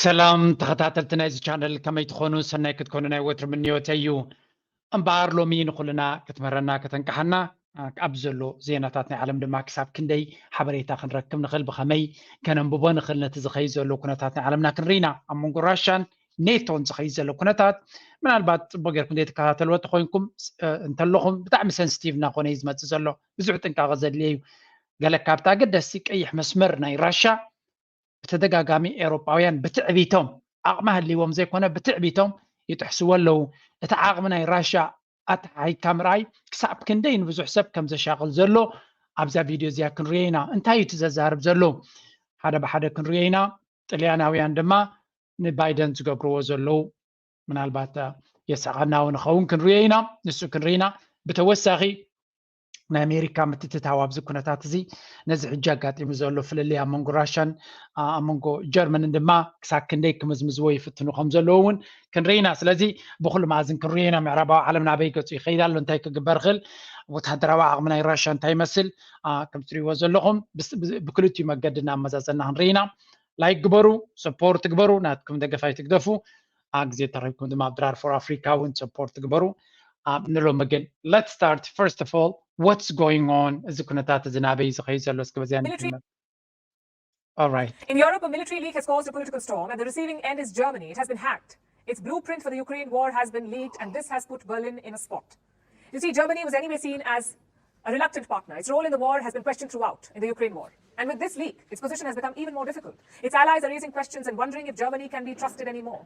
ሰላም ተኸታተልቲ ናይዚ ቻነል፣ ከመይ ትኾኑ? ሰናይ ክትኮኑ ናይ ወትሪ ምንዮተይ እዩ። እምበኣር ሎሚ ንኹልና ክትምህረና ከተንቅሓና፣ ኣ፣ ኣብ ዘሎ ዜናታት ናይ ዓለም ድማ ክሳብ ክንደይ ሓበሬታ ክንረክብ ንኽእል፣ ብኸመይ ከነንብቦ ንኽእል፣ ነቲ ዝኸይድ ዘሎ ኩነታት ናይ ዓለምና ክንርኢና፣ ኣብ መንጎ ራሻን ኔቶን ዝኸይድ ዘሎ ኩነታት ምናልባት ጽቡቅ ጌርኩም ዘይተከታተልዎ ተኾይንኩም፣ እ፣ እንተለኹም ብጣዕሚ ሰንስቲቭ እናኾነ እዩ ዝመጽእ ዘሎ። ብዙሕ ጥንቃቐ ዘድልየ እዩ። ገለ ካብቲ ኣገደስቲ ቀይሕ መስመር ናይ ራሻ ብተደጋጋሚ ኤውሮጳውያን ብትዕቢቶም፣ ዓቕሚ ሃልይዎም ዘይኮነ ብትዕቢቶም ይጥሕስዎ ኣለዉ። እቲ ዓቕሚ ናይ ራሻ ኣተሓሂካ ምርኣይ ክሳብ ክንደይ ንብዙሕ ሰብ ከም ዘሻቕል ዘሎ ኣብዛ ቪድዮ እዚኣ ክንሪኦ ኢና። እንታይ እዩ እቲ ዘዛርብ ዘሎ? ሓደ ብሓደ ክንሪኦ ኢና። ጥልያናውያን ድማ ንባይደን ዝገብርዎ ዘለዉ ምናልባት፣ እ፣ የስሕቐና እውን ይኸውን፣ ክንሪኦ ኢና። ንሱ ክንርኢ ኢና። ብተወሳኺ ናይ ኣሜሪካ ምትእትታው ኣብዚ ኩነታት እዚ ነዚ ሕጂ ኣጋጢሙ ዘሎ ፍልልይ ኣብ መንጎ ራሻን፣ ኣ፣ ኣብ መንጎ ጀርመንን ድማ ክሳብ ክንደይ ክምዝምዝዎ ይፍትኑ ከም ዘለዉ እውን ክንርኢ ኢና። ስለዚ ብኹሉ መኣዝን ክንሪኦ ኢና። ምዕራባዊ ዓለም ናበይ ገጹ ይኸይድ ኣሎ? እንታይ ክግበር ይኽእል? ወተሃደራዊ ዓቕሚ ናይ ራሻ እንታይ ይመስል? ኣ፣ ከም ትሪእዎ ዘለኹም ብስ-፣ ብ-፣ ብክልቲኡ መገዲ እናመዛዘና ክንርኢ ኢና። ላይክ ግበሩ፣ ሰፖርት ግበሩ፣ ናትኩም ደገፍ ኣይትግደፉ። ኣብ ግዜ ተረኺብኩም ድማ ኣብ ድራር ፎር ኣፍሪካ እውን ሰፖርት ግበሩ። ኣብ ንሎሚ ግን let's start first of all what's going on፣ እዚ ኩነታት እዚ ናበይ ዝኸይድ ዘሎ እስኪ በዚኣ ንጀምር። All right. In Europe, a military leak has caused a political storm. At the receiving end is Germany. It has been hacked. Its blueprint for the Ukraine war has been leaked, and this has put Berlin in a spot. You see, Germany was anyway seen as a reluctant partner. Its role in the war has been questioned throughout in the Ukraine war. And with this leak, its position has become even more difficult. Its allies are raising questions and wondering if Germany can be trusted anymore.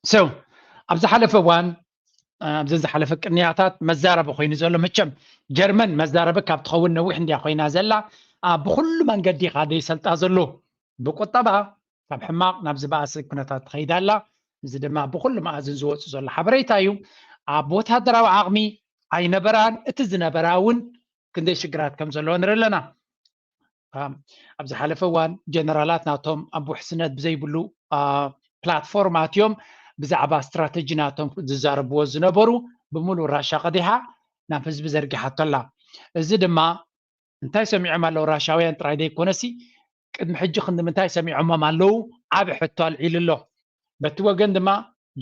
So፣ ኣብ ዝሓለፈ እዋን፣ እ፣ ኣብዘን ዝሓለፈ ቅንያታት መዛረቢ ኮይኑ ዘሎ፣ መቸም ጀርመን መዛረቢ ካብ ትኸውን ነዊሕ እንድያ ኮይና ዘላ። እ፣ ብኹሉ መንገዲ ኢኻ ደይሰልጣ ዘሎ። ብቁጠባ ካብ ሕማቕ ናብ ዝበኣሰ ኩነታት ትኸይድ ኣላ። እዚ ድማ ብኹሉ መኣዝን ዝወጽእ ዘሎ ሓበሬታ እዩ። ኣብ ወተሃደራዊ ዓቕሚ ኣይነበራን፣ እቲ ዝነበራ እውን ክንደይ ሽግራት ከም ዘለዎ ንርኢ ኣለና። እ፣ ኣብ ዝሓለፈ እዋን ጀነራላት ናቶም ኣብ ውሕስነት ብዘይብሉ፣ እ፣ ፕላትፎርም ኣትዮም ብዛዕባ ስትራተጂ ናቶም ዝዛረብዎ ዝነበሩ ብምሉእ ራሻ ቀዲሓ ናብ ህዝቢ ዘርጊሓቶ ኣላ። እዚ ድማ እንታይ ሰሚዖም ኣለዉ ራሻውያን ጥራይ ዘይኮነሲ፣ ቅድሚ ሕጂ ክንዲ ምንታይ ሰሚዖሞም ኣለዉ፣ ዓቢ ሕቶ ኣልዒሉ ኣሎ። በቲ ወገን ድማ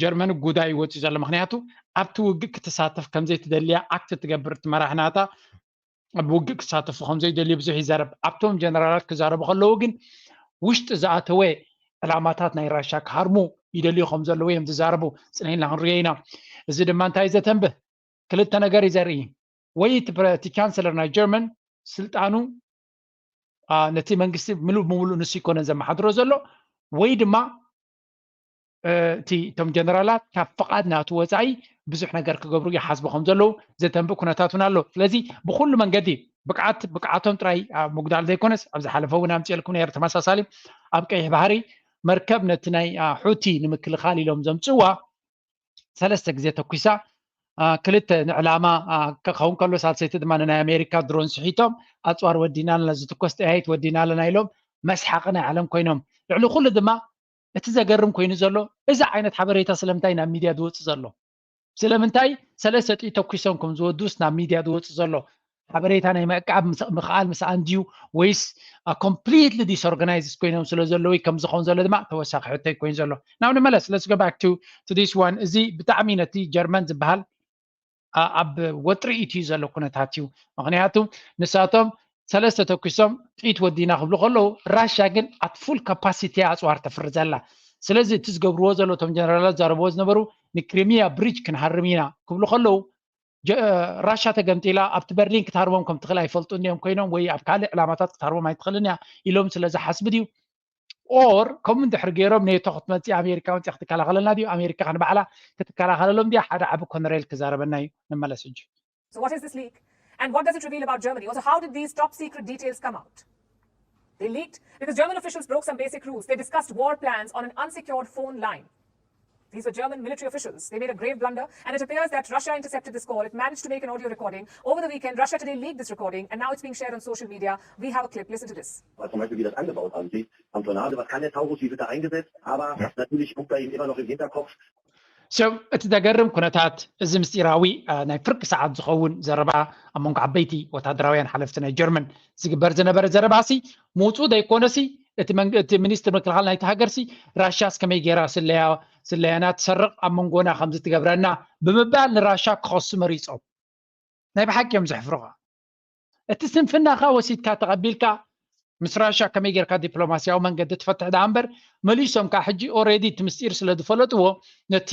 ጀርመን ጉዳይ ወፂኡ ዘሎ፣ ምኽንያቱ ኣብቲ ውግእ ክትሳተፍ ከምዘይትደልያ ኣክት ትገብር እቲ መራሒ ናታ፣ ኣብ ውግእ ክሳተፉ ከም ዘይደልዩ ብዙሕ ይዛረብ። ኣብቶም ጀነራላት ክዛረቡ ከለዉ ግን ውሽጢ ዝኣተወ ዕላማታት ናይ ራሻ ክሃርሙ ይደልዩ ከም ዘለዉ እዮም ዝዛረቡ። ጽንሒልና ክንሪኦ ኢና። እዚ ድማ እንታይ ዘተንብህ? ክልተ ነገር እዩ ዘርኢ። ወይ እቲ ፕረ-፣ እቲ ቻንሰለር ናይ ጀርመን ስልጣኑ፣ ኣ፣ ነቲ መንግስቲ ምሉእ ብምሉእ ንሱ ይኮነን ዘመሓድሮ ዘሎ፣ ወይ ድማ፣ እ፣ እቲ፣ እቶም ጀነራላት ካብ ፍቓድ ናቱ ወጻኢ ብዙሕ ነገር ክገብሩ ይሓስቡ ከም ዘለዉ ዘተንብእ ኩነታት እውን ኣሎ። ስለዚ ብኩሉ መንገዲ ብቕዓት፣ ብቕዓቶም ጥራይ ኣብ ምጉዳል ዘይኮነስ፣ ኣብ ዝሓለፈ እውን ኣምጺኤልኩም ነይረ ተመሳሳሊ፣ ኣብ ቀይሕ ባሕሪ መርከብ ነቲ ናይ፣ ኣ፣ ሑቲ ንምክልኻል ኢሎም ዘምጽእዋ ሰለስተ ግዜ ተኩሳ፣ ኣ፣ ክልተ ንዕላማ፣ ኣ፣ ክኸውን ከሎ ሳልሰይቲ ድማ ንናይ ኣሜሪካ ድሮን ስሒቶም፣ ኣጽዋር ወዲና ኣለና፣ ዝትኮስ ጠያይት ወዲና ኣለና ኢሎም መስሓቂ ናይ ዓለም ኮይኖም። ልዕሊ ኩሉ ድማ እቲ ዘገርም ኮይኑ ዘሎ፣ እዚ ዓይነት ሓበሬታ ስለምንታይ ናብ ሚድያ ዝወጽእ ዘሎ? ስለምንታይ ሰለስተ ጥይት ተኩሶም ከም ዝወዱስ ናብ ሚድያ ዝወጽእ ዘሎ? ሓበሬታ ናይ ምዕቃብ ምስ-፣ ምኽኣል ምስኣን ድዩ ወይስ፣ ኣ፣ ኮምፕሊትሊ ዲስኦርጋናይዝድ ኮይኖም ስለ ዘለዉ እዩ ከም ዝኸውን ዘሎ ድማ ተወሳኺ ሕቶ እዩ ኮይኑ ዘሎ። ናው ንመለስ፣ let's go back to፣ to this one። እዚ ብጣዕሚ ነቲ ጀርመን ዝበሃል፣ ኣ-፣ ኣብ ወጥሪ እዩ ዘሎ ኩነታት እዩ። ምኽንያቱ ንሳቶም ሰለስተ ተኩሶም ጥይት ወዲና ክብሉ ከለዉ፣ ራሻ ግን ኣት ፉል ካፓሲቲ ኣጽዋር ተፍሪ ዘላ። ስለዚ እቲ ዝገብርዎ ዘሎ እቶም ጀነራላት ዛረብዎ ዝነበሩ ንክሪሚያ ብሪጅ ክንሃርም ኢና ክብሉ ከለዉ፣ ጀ-፣ ራሻ ተገምጢላ ኣብቲ በርሊን ክትሃርሞም ከም ትኽእል ኣይፈልጡ እንዲዮም ኮይኖም፣ ወይ ኣብ ካልእ ዕላማታት ክትሃርሞም ኣይትኽእልን እያ ኢሎም ስለ ዝሓስቡ ድዩ? ኦር ከምኡ እንድሕር ገይሮም ኔቶ ክትመጽእ ኣሜሪካ መጽያ ክትከላኸለልና ድዩ? ኣሜሪካ ከ ንባዕላ ክትከላኸለሎም ድያ? ሓደ ዓቢ ኮነሬል ክዛረበና እዩ። ንመለስ ሕጂ። So what is this leak? And what does it reveal about Germany? Also, how did these top secret details come out? They leaked because German officials broke some basic rules. They discussed war plans on an unsecured phone line. These were German military officials. They made a grave blunder, and it appears that Russia intercepted this call. It managed to make an audio recording. Over the weekend, Russia Today leaked this recording, and now it's being shared on social media. We have a clip. Listen to this. Was zum Beispiel, wie das angebaut aussieht, am Tornado, was kann der Taurus, wie wird er eingesetzt? Aber natürlich spukt da eben immer noch im Hinterkopf. So፣ እቲ ዘገርም ኩነታት፣ እዚ ምስጢራዊ፣ ኣ፣ ናይ ፍርቂ ሰዓት ዝኸውን ዘረባ ኣብ መንጎ ዓበይቲ ወታደራውያን ሓለፍቲ ናይ ጀርመን ዝግበር ዝነበረ ዘረባሲ፣ ምውጽኡ ዘይኮነሲ፣ እቲ መንግ- እቲ ሚኒስትር ምክልኻል ናይቲ ሃገርሲ ራሻስ ከመይ ገይራ ስለያ ስለያና ትሰርቕ ኣብ መንጎና ከምዚ ትገብረና ብምባል ንራሻ ክኸሱ መሪጾም። ናይ ብሓቂ እዮም ዘሕፍሩኻ። እቲ ስንፍናኻ ወሲድካ ተቐቢልካ ምስ ራሻ ከመይ ጌርካ ዲፕሎማሲያዊ መንገዲ ትፈትሕ ደኣ እምበር፣ መሊሶም ከዓ ሕጂ ኦሬዲ እቲ ምስጢር ስለ ዝፈለጥዎ ነቲ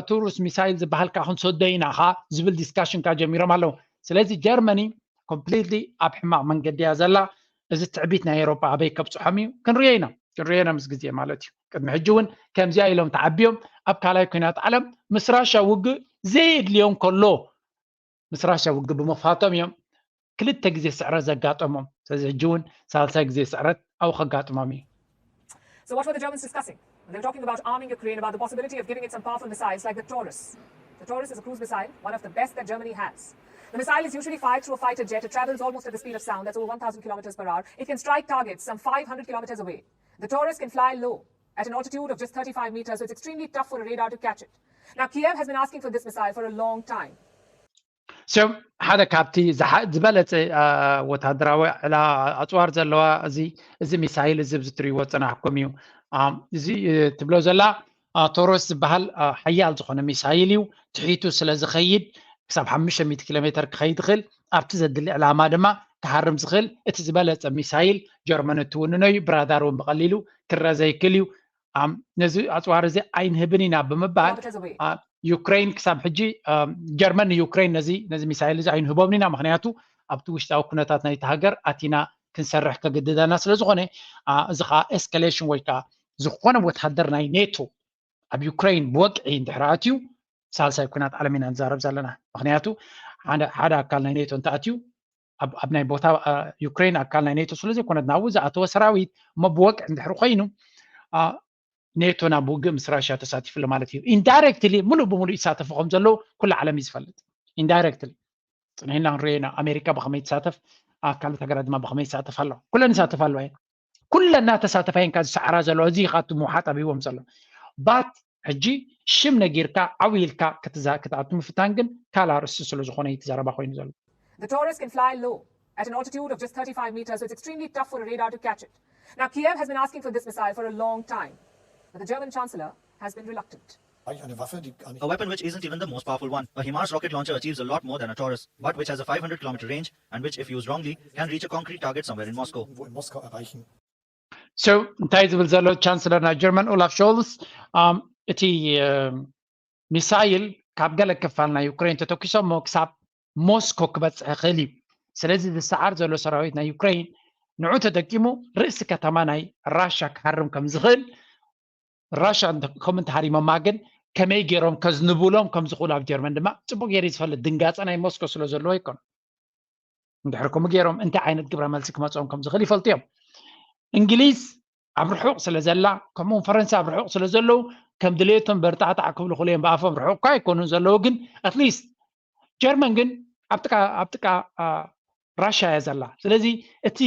ቱሩስ ሚሳይል ዝበሃል ከዓ ክንሰዶ ኢና ኻ ዝብል ዲስካሽን ከዓ ጀሚሮም ኣለዉ። ስለዚ ጀርመኒ ኮምፕሊትሊ ኣብ ሕማቕ መንገዲ እያ ዘላ። እዚ ትዕቢት ናይ ኤሮጳ ኣበይ ከብፅሖም እዩ ክንሪኦ ኢና። ክንሪኦ ኢና ምስ ግዜ ማለት እዩ። ቅድሚ ሕጂ እውን ከምዚኣ ኢሎም ተዓቢዮም ኣብ ካልኣይ ኩናት ዓለም ምስ ራሻ ውግእ ዘየድልዮም ከሎ ምስ ራሻ ውግእ ብምኽፋቶም እዮም ክልተ ግዜ ስዕረት ዘጋጠሞም። ስለዚ ሕጂ እውን ሳልሳይ ግዜ ስዕረት ኣብኡ ከጋጥሞም እዩ። So what were the Germans discussing? They were talking about arming Ukraine, about the possibility of giving it some powerful missiles like the Taurus. The Taurus is a cruise missile, one of the best that Germany has. The missile is usually fired through a fighter jet. It travels almost at the speed of sound, that's over one thousand kilometers per hour. It can strike targets some five hundred kilometers away. The Taurus can fly low, at an altitude of just thirty-five meters, so it's extremely tough for a radar to catch it. Now, Kiev has been asking for this missile for a long time. So ሓደ ካብቲ ዝበለፀ ወታደራዊ ዕላ ኣፅዋር ዘለዋ እዚ እዚ ሚሳይል እዚ ኣብዚ ትሪእዎ ዝፀናሕኩም እዩ። እዚ ትብሎ ዘላ ቶሮስ ዝበሃል ሓያል ዝኾነ ሚሳይል እዩ። ትሒቱ ስለ ዝኸይድ ክሳብ ሓሙሽተ ሚእቲ ኪሎ ሜትር ክኸይድ ይኽእል። ኣብቲ ዘድሊ ዕላማ ድማ ክሃርም ዝኽእል እቲ ዝበለፀ ሚሳይል ጀርመን እትውንኖ እዩ። ብራዳር እውን ብቐሊሉ ክረ ዘይክል እዩ። ነዚ ኣፅዋር እዚ ኣይንህብን ኢና ብምባል ዩክሬን ክሳብ ሕጂ ጀርመን ንዩክሬን ነዚ ነዚ ሚሳይል እዚ ኣይንህቦምን ኢና፣ ምክንያቱ ኣብቲ ውሽጣዊ ኩነታት ናይቲ ሃገር ኣቲና ክንሰርሕ ከግድደና ስለ ዝኾነ፣ እዚ ከዓ ኤስካሌሽን ወይ ከዓ ዝኾነ ወታደር ናይ ኔቶ ኣብ ዩክሬን ብወግዒ እንድሕር ኣትዩ ሳልሳይ ኩናት ዓለም ኢና ንዛረብ ዘለና። ምክንያቱ ሓደ ኣካል ናይ ኔቶ እንተኣትዩ ኣብ ናይ ቦታ ዩክሬን ኣካል ናይ ኔቶ ስለ ዘይኮነት ናብኡ ዝኣተወ ሰራዊት እሞ ብወግዒ እንድሕር ኮይኑ ኔቶ ናብ ውግእ ምስ ራሽያ ተሳቲፉ ኣሎ ማለት እዩ። ኢንዳይረክትሊ ሙሉእ ብሙሉእ ይሳተፉ ከም ዘለዉ ኩሉ ዓለም እዩ ዝፈልጥ። ኢንዳይረክትሊ ፅንሒና ክንሪኦ ኢና። ኣሜሪካ ብኸመይ ትሳተፍ፣ ካልኦት ሃገራት ድማ ብኸመይ ይሳተፍ ኣሎ። ኩለን ይሳተፍ ኣለዋ እየን። ኩለን እናተሳተፋ እየን ካብ ዝሰዓራ ዘለዋ። እዚ እዩ ካብቲ ምውሓጥ ኣብይዎም ዘሎ። ባት ሕጂ ሽም ነጊርካ ዓው ኢልካ ክትኣቱ ምፍታን ግን ካልእ ኣርእስቲ ስለ ዝኾነ እዩ እቲ ዘረባ ኮይኑ ዘሎ። The Taurus can fly low at an altitude of just thirty-five meters, so it's extremely tough for a radar to catch it. Now, Kiev has been asking for this missile for a long time, but the German chancellor has been reluctant. A weapon which isn't even the most powerful one. A HIMARS rocket launcher achieves a lot more than a Taurus, but which has a five hundred kilometer range and which, if used wrongly, can reach a concrete target somewhere in Moscow. So እንታይ ዝብል ዘሎ ቻንስለር ናይ ጀርመን ኦላፍ ሾልስ፣ እቲ ሚሳይል ካብ ገለ ክፋል ናይ ዩክሬን ተተኪሶሞ ክሳብ ሞስኮ ክበፅሕ ይኽእል እዩ። ስለዚ ዝሰዓር ዘሎ ሰራዊት ናይ ዩክሬን ንዑ ተጠቂሙ ርእሲ ከተማ ናይ ራሻ ክሃርም ከም ዝኽእል፣ ራሻ ከም እንተሃሪሞማ ግን ከመይ ገይሮም ከዝንቡሎም ከም ዝኽእሉ ኣብ ጀርመን ድማ ፅቡቅ ገይሩ ዝፈልጥ፣ ድንጋፀ ናይ ሞስኮ ስለ ዘለዎ ኣይኮነ። እንድሕር ከምኡ ገይሮም እንታይ ዓይነት ግብረ መልሲ ክመፅኦም ከም ዝኽእል ይፈልጡ እዮም። እንግሊዝ ኣብ ርሑቕ ስለ ዘላ፣ ከምኡውን ፈረንሳ ኣብ ርሑቕ ስለ ዘለዉ ከም ድሌቶም በርጣዕጣዕ ክብሉ ክእሉ እዮም። ብኣፎም ርሑቕ እኳ ኣይኮኑን ዘለዉ፣ ግን ኣትሊስት ጀርመን ግን ኣብ ጥቃ ኣብ ጥቃ ራሽያ እያ ዘላ። ስለዚ እቲ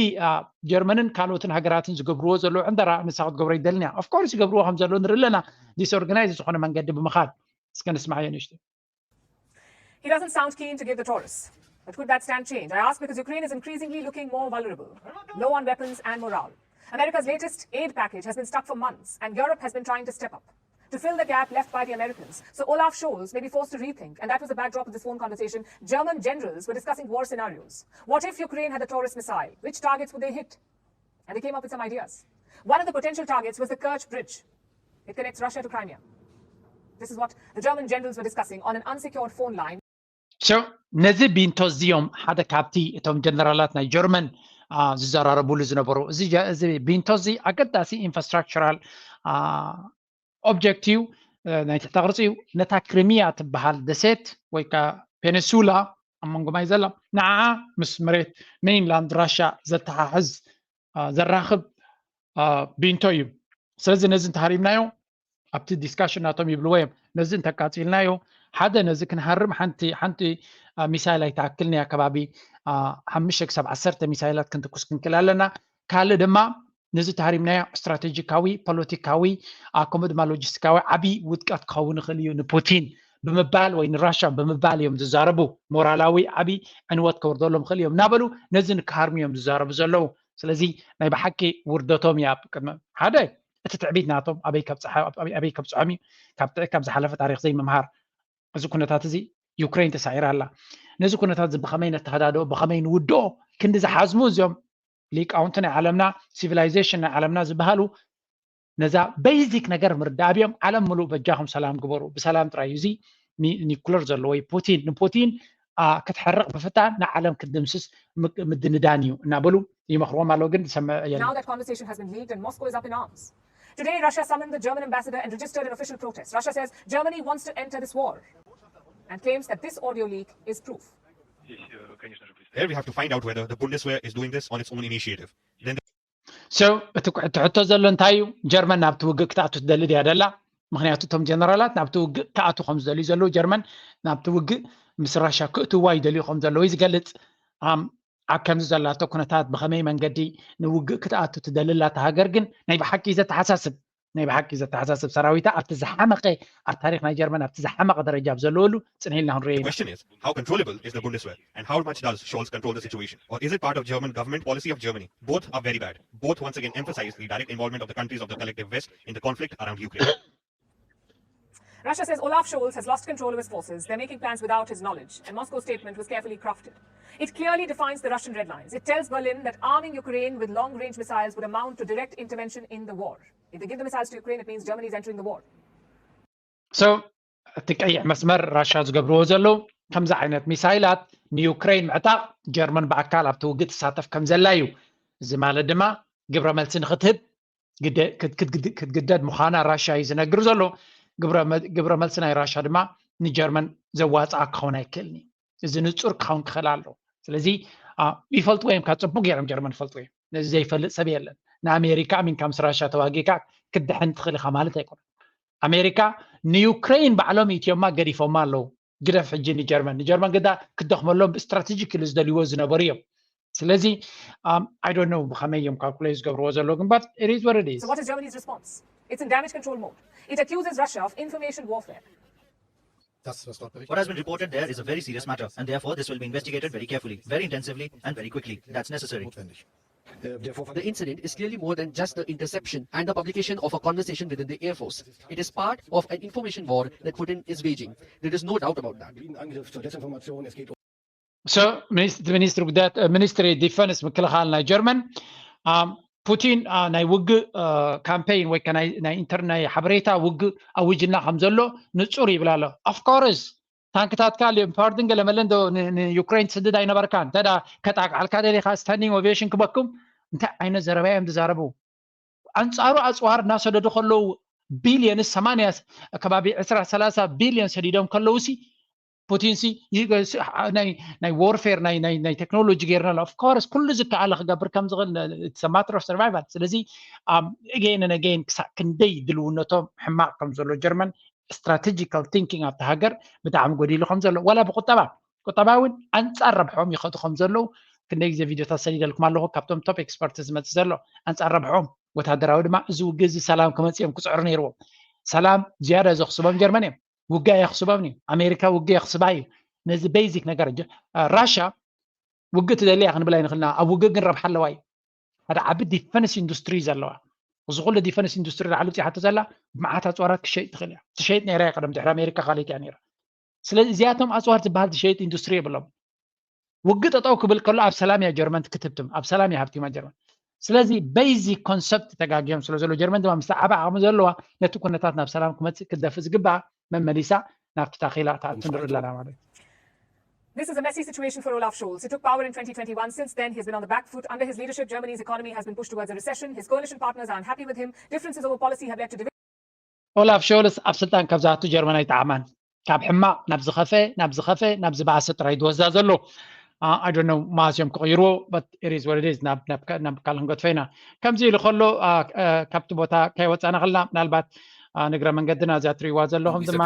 ጀርመንን ካልኦትን ሃገራትን ዝገብርዎ ዘለዉ ዕንደራ ንሳ ክትገብሮ ይደልን እያ። ኦፍኮርስ ይገብርዎ ከም ዘለዉ ንርኢ ኣለና፣ ዲስኦርጋናይዝ ዝኾነ መንገዲ ብምኻድ። እስከ ንስማዓዮ ንእሽቶ። He doesn't sound keen to give the Taurus. But could that stand change? I ask because Ukraine is increasingly looking more vulnerable, low on weapons and morale. America's latest aid package has been stuck for months, and Europe has been trying to step up. To fill the gap left by the Americans. So Olaf Scholz may be forced to rethink, and that was the backdrop of this phone conversation. German generals were discussing war scenarios. What if Ukraine had the Taurus missile? Which targets would they hit? And they came up with some ideas. One of the potential targets was the Kerch Bridge. It connects Russia to Crimea. This is what the German generals were discussing on an unsecured phone line. So ነዚ ቢንቶ እዚኦም ሓደ ካብቲ እቶም ጀነራላት ናይ ጀርመን ዝዘራረቡሉ ዝነበሩ፣ እዚ ቢንቶ እዚ ኣገዳሲ ኢንፍራስትራክቸራል ኦብጀክት እዩ። ናይ ትሕተ ቅርፂ እዩ። ነታ ክሪሚያ ትበሃል ደሴት ወይ ከዓ ፔኒሱላ ኣብ መንጎ ማይ ዘላ ንዓዓ ምስ መሬት ሜይንላንድ ራሻ ዘተሓሕዝ ዘራኽብ ቢንቶ እዩ። ስለዚ ነዚ እንተሃሪምናዮ ኣብቲ ዲስካሽን ናቶም ይብልዎ እዮም፣ ነዚ እንተቃፂልናዮ ሓደ ነዚ ክንሃርም ሓንቲ ሓንቲ ሚሳይል ኣይትኣክልን እያ፣ ከባቢ ሓሙሽተ ክሳብ ዓሰርተ ሚሳይላት ክንትኩስ ክንክእል ኣለና። ካልእ ድማ ነዚ ተሃሪምናዮ ስትራቴጂካዊ፣ ፖለቲካዊ፣ ከምኡ ድማ ሎጂስቲካዊ ዓብዪ ውድቀት ክኸውን ይኽእል እዩ ንፑቲን ብምባል ወይ ንራሻ ብምባል እዮም ዝዛረቡ። ሞራላዊ ዓብዪ ዕንወት ከውርደሎም ይኽእል እዮም እናበሉ ነዚ ንክሃርሙ እዮም ዝዛረቡ ዘለዉ። ስለዚ ናይ ብሓቂ ውርደቶም እዩ ኣብ ቅድሚ ሓደ እቲ ትዕቢት ናቶም ኣበይ ከብፅሖም እዩ። ካብ ዝሓለፈ ታሪክ ዘይምምሃር፣ እዚ ኩነታት እዚ ዩክሬን ተሳዒራ ኣላ። ነዚ ኩነታት እዚ ብኸመይ ነተሃዳድኦ፣ ብኸመይ ንውድኦ? ክንዲ ዝሓዝሙ እዚኦም ሊቃውንቲ ናይ ዓለምና፣ ሲቪላይዜሽን ናይ ዓለምና ዝበሃሉ ነዛ ቤዚክ ነገር ምርዳእ ኣብዮም። ዓለም ምሉእ በጃኹም ሰላም ግበሩ፣ ብሰላም ጥራይ እዩ። እዚ ኒኩለር ዘለዎ እዩ። ፑቲን ንፑቲን ክትሕርቕ ምፍታን ንዓለም ክትድምስስ ምድንዳን እዩ እናበሉ ይመኽርዎም ኣለዉ። ግን ዝሰምዕ የለን። Today, Russia summoned the German ambassador and registered an official protest. Russia says Germany wants to enter this war and claims that this audio leak is proof. Here we have to find out whether the Bundeswehr is doing this on its own initiative. Then so እቲ ሕቶ ዘሎ እንታይ እዩ? ጀርመን ናብቲ ውግእ ክትኣቱ ትደሊ ድያ ደላ? ምክንያቱ እቶም ጀነራላት ናብቲ ውግእ ክኣቱ ከም ዝደልዩ ዘለዉ፣ ጀርመን ናብቲ ውግእ ምስ ራሻ ክእትዋ ይደልዩ ከም ዘለዉ እዩ ዝገልጽ። ኣብ ከምዚ ዘላቶ ኩነታት ብኸመይ መንገዲ ንውግእ ክትኣቱ ትደሊ ኣላ እታ ሃገር ግን ናይ ብሓቂ እዩ ዘተሓሳስብ። ናይ ብሓቂ እዩ ዘተሓሳስብ። ሰራዊታ ኣብቲ ዝሓመቐ፣ ኣብ ታሪክ ናይ ጀርመን ኣብቲ ዝሓመቐ ደረጃ ኣብ ዘለወሉ ጽንሕ ኢልና ክንሪኦ ኢና። Question is, how controllable is the Bundeswehr? And how much does Scholz control the situation? Or is it part of German government policy of Germany? Both are very bad. Both once again emphasize the direct involvement of the countries of the collective West in the conflict around Ukraine. Russia says Olaf Scholz has lost control of his forces. They're making plans without his knowledge, and Moscow's statement was carefully crafted. It clearly defines the Russian red lines. It tells Berlin that arming Ukraine with long range missiles would amount to direct intervention in the war. If they give the missiles to Ukraine, it means Germany is entering the war. So እቲ ቀይሕ መስመር ራሻ ዝገብርዎ ዘለዉ ከምዚ ዓይነት ሚሳይላት ንዩክሬን ምዕጣቕ ጀርመን ብኣካል ኣብቲ ውግእ ትሳተፍ ከም ዘላ እዩ። እዚ ማለት ድማ ግብረ መልሲ ንክትህብ ክትግደድ ምዃና ራሻ እዩ ዝነግር ዘሎ። ግብረ መልሲ ናይ ራሻ ድማ ንጀርመን ዘዋፅኣ ክኸውን ኣይክእልን እዩ። እዚ ንፁር ክኸውን ክኽእል ኣለዎ። ስለዚ ይፈልጥዎ እዮም፣ ካብ ፅቡቅ ገይሮም ጀርመን ይፈልጥዎ እዮም። ነዚ ዘይፈልጥ ሰብ የለን። ንኣሜሪካ ኣሚንካ ምስ ራሻ ተዋጊእካ ክትድሕን ትኽእል ኢኻ ማለት ኣይኮነን። ኣሜሪካ ንዩክሬን ባዕሎም ኢትዮማ ገዲፎማ ኣለዉ። ግደፍ ሕጂ ንጀርመን ንጀርመን ግዳ ክደኽመሎም ብስትራቴጂክ ኢሉ ዝደልይዎ ዝነበሩ እዮም። ስለዚ I don't know ብኸመይ እዮም ካልኩሌት ዝገብርዎ ዘለዉ ግን but it is what it is። So what is Germany's response? It's in damage control mode. It accuses Russia of information warfare. What has been reported there is a very serious matter, and therefore this will be investigated very carefully, very intensively, and very quickly. That's necessary. The incident is clearly more than just the interception and the publication of a conversation within the Air Force. It is part of an information war that Putin is waging. There is no doubt about that. So ሚኒስትሪ ጉዳያት ሚኒስትሪ ዲፈንስ ምክልኻል ናይ ጀርመን ፑቲን ናይ ውግእ ካምፔይን ወይ ናይ ኢንተር ናይ ሓበሬታ ውግእ ኣዊጅና ከም ዘሎ ንጹር ይብል ኣሎ። ኦፍኮርስ ታንክታትካ ሌምፓርድን ገለመለን ዶ ንዩክሬን ትስድድ ኣይነበርካን? እንተ ከጣቅዓልካ ደሊካ ስታንዲንግ ኦቬሽን ክበኩም እንታይ ዓይነት ዘረባ እዮም ዝዛረቡ? ኣንጻሩ ኣጽዋር እናሰደዱ ከለዉ ቢልዮንስ ሰማንያ ከባቢ ዕስራ ሰላሳ ቢልዮን ሰዲዶም ከለዉ ሲ ፑቲን ሲ ናይ ዎርፌር ናይ ቴክኖሎጂ ገይርና ኣሎ። ኦፍኮርስ ኩሉ ዝከኣለ ክገብር ከም ዝኽእል it's a matter of survival። ስለዚ again and again ክሳዕ ክንደይ ድልውነቶም ሕማቕ ከም ዘሎ ጀርመን ስትራቴጂካል ቲንኪንግ ኣብቲ ሃገር ብጣዕሚ ጎዲሉ ከም ዘሎ ዋላ ብቁጠባ ቁጠባ እውን ኣንጻር ረብሖም ይኸዱ ከም ዘለዉ ክንደይ ግዜ ቪድዮታት ሰዲደልኩም ኣለኹ። ካብቶም ቶፕ ኤክስፐርት ዝመፅእ ዘሎ ኣንጻር ረብሖም ወታደራዊ ድማ እዚ ውግእ እዚ ሰላም ክመፅእ እዮም ክፅዕሩ ነይርዎም። ሰላም ዝያዳ ዘኽስቦም ጀርመን እዮም። ውግእ የኽስቦም እዩ። ኣሜሪካ ውግእ የኽስባ እዩ። ነዚ ቤዚክ ነገር ራሻ ውግእ ትደሊ እያ ክንብል ኣይንኽልና። ኣብ ውግእ ግን ረብሓ ኣለዋ እዩ። ሓደ ዓቢ ዲፈንስ ኢንዱስትሪ ዘለዋ እዚ ኩሉ ዲፈንስ ኢንዱስትሪ ላዕሊ ውፅኢሓቶ ዘላ ብመዓት ኣፅዋራት ክሸይጥ ትኽእል እያ። ትሸይጥ ነይራ እያ ቀደም ድሕሪ ኣሜሪካ ካልኢት እያ ነይራ። ስለዚ እዚኣቶም ኣፅዋር ዝበሃል ዝሸይጥ ኢንዱስትሪ የብሎም። ውግእ ጠጠው ክብል ከሎ ኣብ ሰላም እያ ጀርመን ክትህብትም፣ ኣብ ሰላም እያ ሃብቲማ ጀርመን። ስለዚ ቤዚክ ኮንሰፕት ተጋግዮም ስለ ዘሎ ጀርመን ድማ ምስ ዓበ ዓቕሚ ዘለዋ ነቲ ኩነታት ናብ ሰላም ክመፅእ ክትደፍእ ዝግባኣ መመሊሳ ናብቲ ታኺላ ትኣቱ ንርኢ ኣለና ማለት እዩ። This is a messy situation for Olaf Scholz. He took power in twenty twenty-one. Since then, he's been on the back foot. Under his leadership, Germany's economy has been pushed towards a recession. His coalition partners are unhappy with him. Differences over policy have led to division. ኦላፍ ሾልስ ኣብ ስልጣን ካብ ዝኣቱ ጀርመን ኣይጠዓማን። ካብ ሕማቕ ናብ ዝኸፈ ናብ ዝኸፈ ናብ ዝበኣሰ ጥራይ ዝወስዳ ዘሎ። I don't know መዓስ እዮም ክቕይርዎ but it is what it is። ናብ ካልእ ክንገድፎ ኢና። ከምዚ ኢሉ ከሎ ካብቲ ቦታ ከይወፃና ከለና ምናልባት ንግረ መንገድና እዚኣ ትሪእዋ ዘለኹም ድማ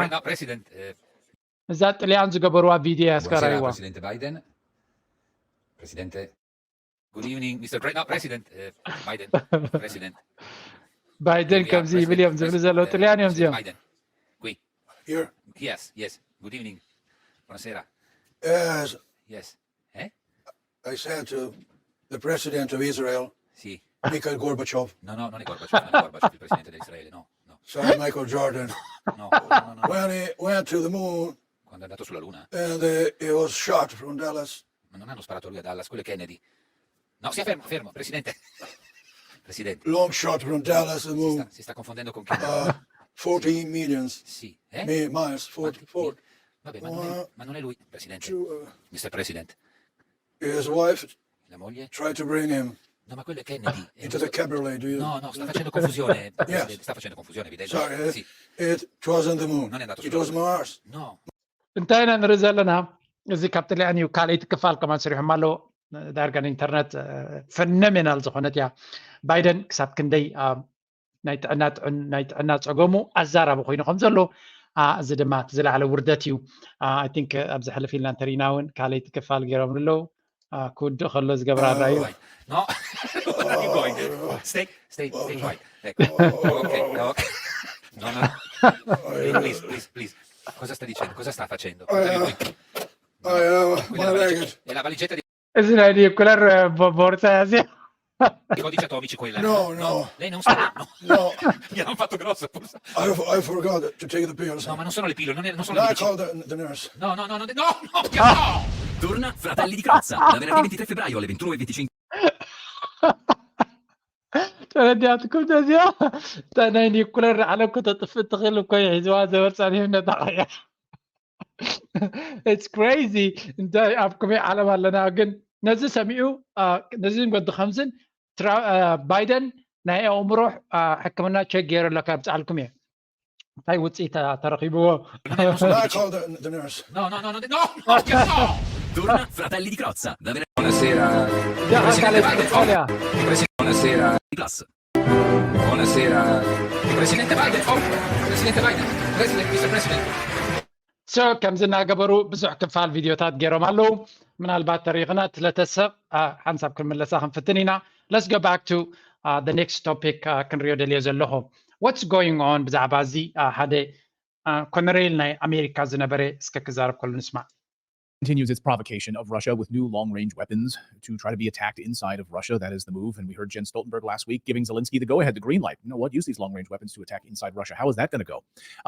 እዛ ጥልያን ዝገበርዋ ቪድዮ ያስከራይዋ። Presidente Biden. Presidente. Good evening, Mister Pre- not President uh, Biden. President. ባይደን ከምዚ ይብል እዮም ዝብሉ ዘለዉ ጥልያን እዮም እዚኦም። Biden. Qui. Here, Yes, yes. Good evening. Buonasera. yes, Yes. Eh? I said to the president of Israel, Sì. Mikhail Gorbachev. No, no, non è Gorbaciov, non è Gorbaciov il presidente di Israele, no, no, Sorry, Michael Jordan. no, no, no, no. When he went to the moon Quando è andato sulla luna? and uh, he was shot from Dallas. Ma non hanno sparato lui a Dallas, quello è Kennedy. No, sia fermo, fermo, presidente. Presidente, Long shot from Dallas to the si moon. Sta, si sta confondendo con Kennedy. Uh, fourteen millions Sì, eh? mi- miles, forty, Quanti? forty. Vabbè, ma non, è, Uh, ma non è lui, presidente. to, uh, mister President. His wife La moglie? tried to bring him No, ma quello è Kennedy. è into the giusto- cabriolet. Do you? No, no, sta facendo confusione. Yes. Sta facendo confusione, evidente. Sorry, Sì. It wasn't the moon. Non è andato It sulla was luna. Mars. No. እንታይ ኢና ንርኢ ዘለና? እዚ ካብ ጥልያን እዩ። ካልኣይቲ ክፋል ከማን ሰሪሖም ኣለዉ። ዳርጋ ንኢንተርነት ፈኖሜናል ዝኾነት እያ። ባይደን ክሳብ ክንደይ ናይ ጥዕና ጸገሙ ኣዛራቢ ኮይኑ ከም ዘሎ፣ እዚ ድማ እቲ ዝለዓለ ውርደት እዩ። ኣይ ቲንክ ኣብዚ ሕልፍ ኢልና እንተሪኢና እውን ካልኣይቲ ክፋል ገይሮም ኣለዉ። ክውድእ ከሎ ዝገብራ ራእዩ። No. Where are you going? Stay, stay, stay quiet. Ecco. Ok, ok. No, no. Please, please, please. Cosa sta dicendo? Cosa sta facendo? Cosa gli vuoi? I, uh, Quella è my la leg. valigia, è la valigetta di እዚ ናይ ኒኩለር ቦርሳ እዚ No, no. codici atomici quella. No, no. Lei non sa. No. No, Gliel'hanno fatto grosso, forse. I, I forgot to take the pills. No, ma non sono le pillole, non, è, non sono No, le I medicine. called the, the nurse. No, no, no, no, no, no, no. Torna Fratelli di Crozza, da venerdì ventitré febbraio alle ventuno e venticinque. ተረዲኣትኩም ነዚኣ? እታ ናይ ኒኩለር ዓለም ከተጥፍእ ትኽእል እኮ እዩ ሒዝዋ ዘበር ጸኒሑ ነታ ቀያ። It's crazy። እንታይ ኣብ ከመይ ዓለም ኣለና? ግን ነዚ ሰሚዑ ነዚ ንገዲ ከምዝን ባይደን ናይ ኣእምሮ ሕክምና ቸክ ገይሩ ኣሎ ካብ ጻልኩም እየ። እንታይ ውፅኢት ተረኺብዎ? I called the, the nurse. No, no, no, no, no, no, no. Torna Fratelli di Crozza, da venerdì Buonasera. እዚኣ ካልኣይ ክፋል እያ። Buonasera. Plus. Buonasera. Presidente Biden, oh, Presidente Biden, President, mister President. So ከምዚ እናገበሩ ብዙሕ ክፋል ቪድዮታት ገይሮም ኣለዉ። ምናልባት ተሪኽና ትለተሰብ ሓንሳብ ክንምለሳ ክንፍትን ኢና። Let's go back to the next topic። ክንሪኦ ደልዮ ዘለኹ what's going on ብዛዕባ እዚ ሓደ ኮነሬል ናይ ኣሜሪካ ዝነበረ እስከ ክዛረብ ከሉ ንስማዕ። Continues its provocation of Russia with new long-range weapons to try to be attacked inside of Russia. That is the move. And we heard Jens Stoltenberg last week giving Zelensky the go-ahead, the green light. You know what? Use these long-range weapons to attack inside Russia. How is that going to go?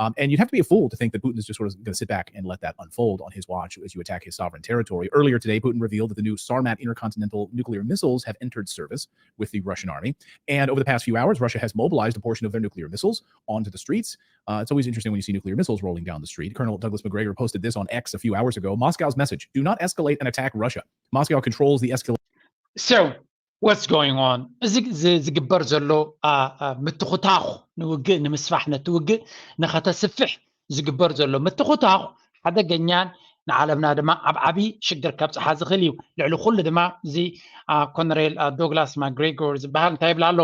Um, and you'd have to be a fool to think that Putin is just sort of going to sit back and let that unfold on his watch as you attack his sovereign territory. Earlier today, Putin revealed that the new Sarmat intercontinental nuclear missiles have entered service with the Russian army. And over the past few hours, Russia has mobilized a portion of their nuclear missiles onto the streets. Uh, it's always interesting when you see nuclear missiles rolling down the street. Colonel Douglas Macgregor posted this on X a few hours ago. Moscow's message: do not escalate and attack Russia. Moscow controls the escalation. So, what's going on? እዚ ዝግበር ዘሎ ምትኹታኹ ንውግእ ንምስፋሕ፣ ነቲ ውግእ ንኸተስፍሕ ዝግበር ዘሎ ምትኹታኹ ሓደገኛን ንዓለምና ድማ ኣብ ዓብዪ ሽግር ከብፅሓ ዝኽእል እዩ። ልዕሊ ኩሉ ድማ እዚ ኮነሬል ዶግላስ ማግሬጎር ዝበሃል እንታይ ይብል ኣሎ?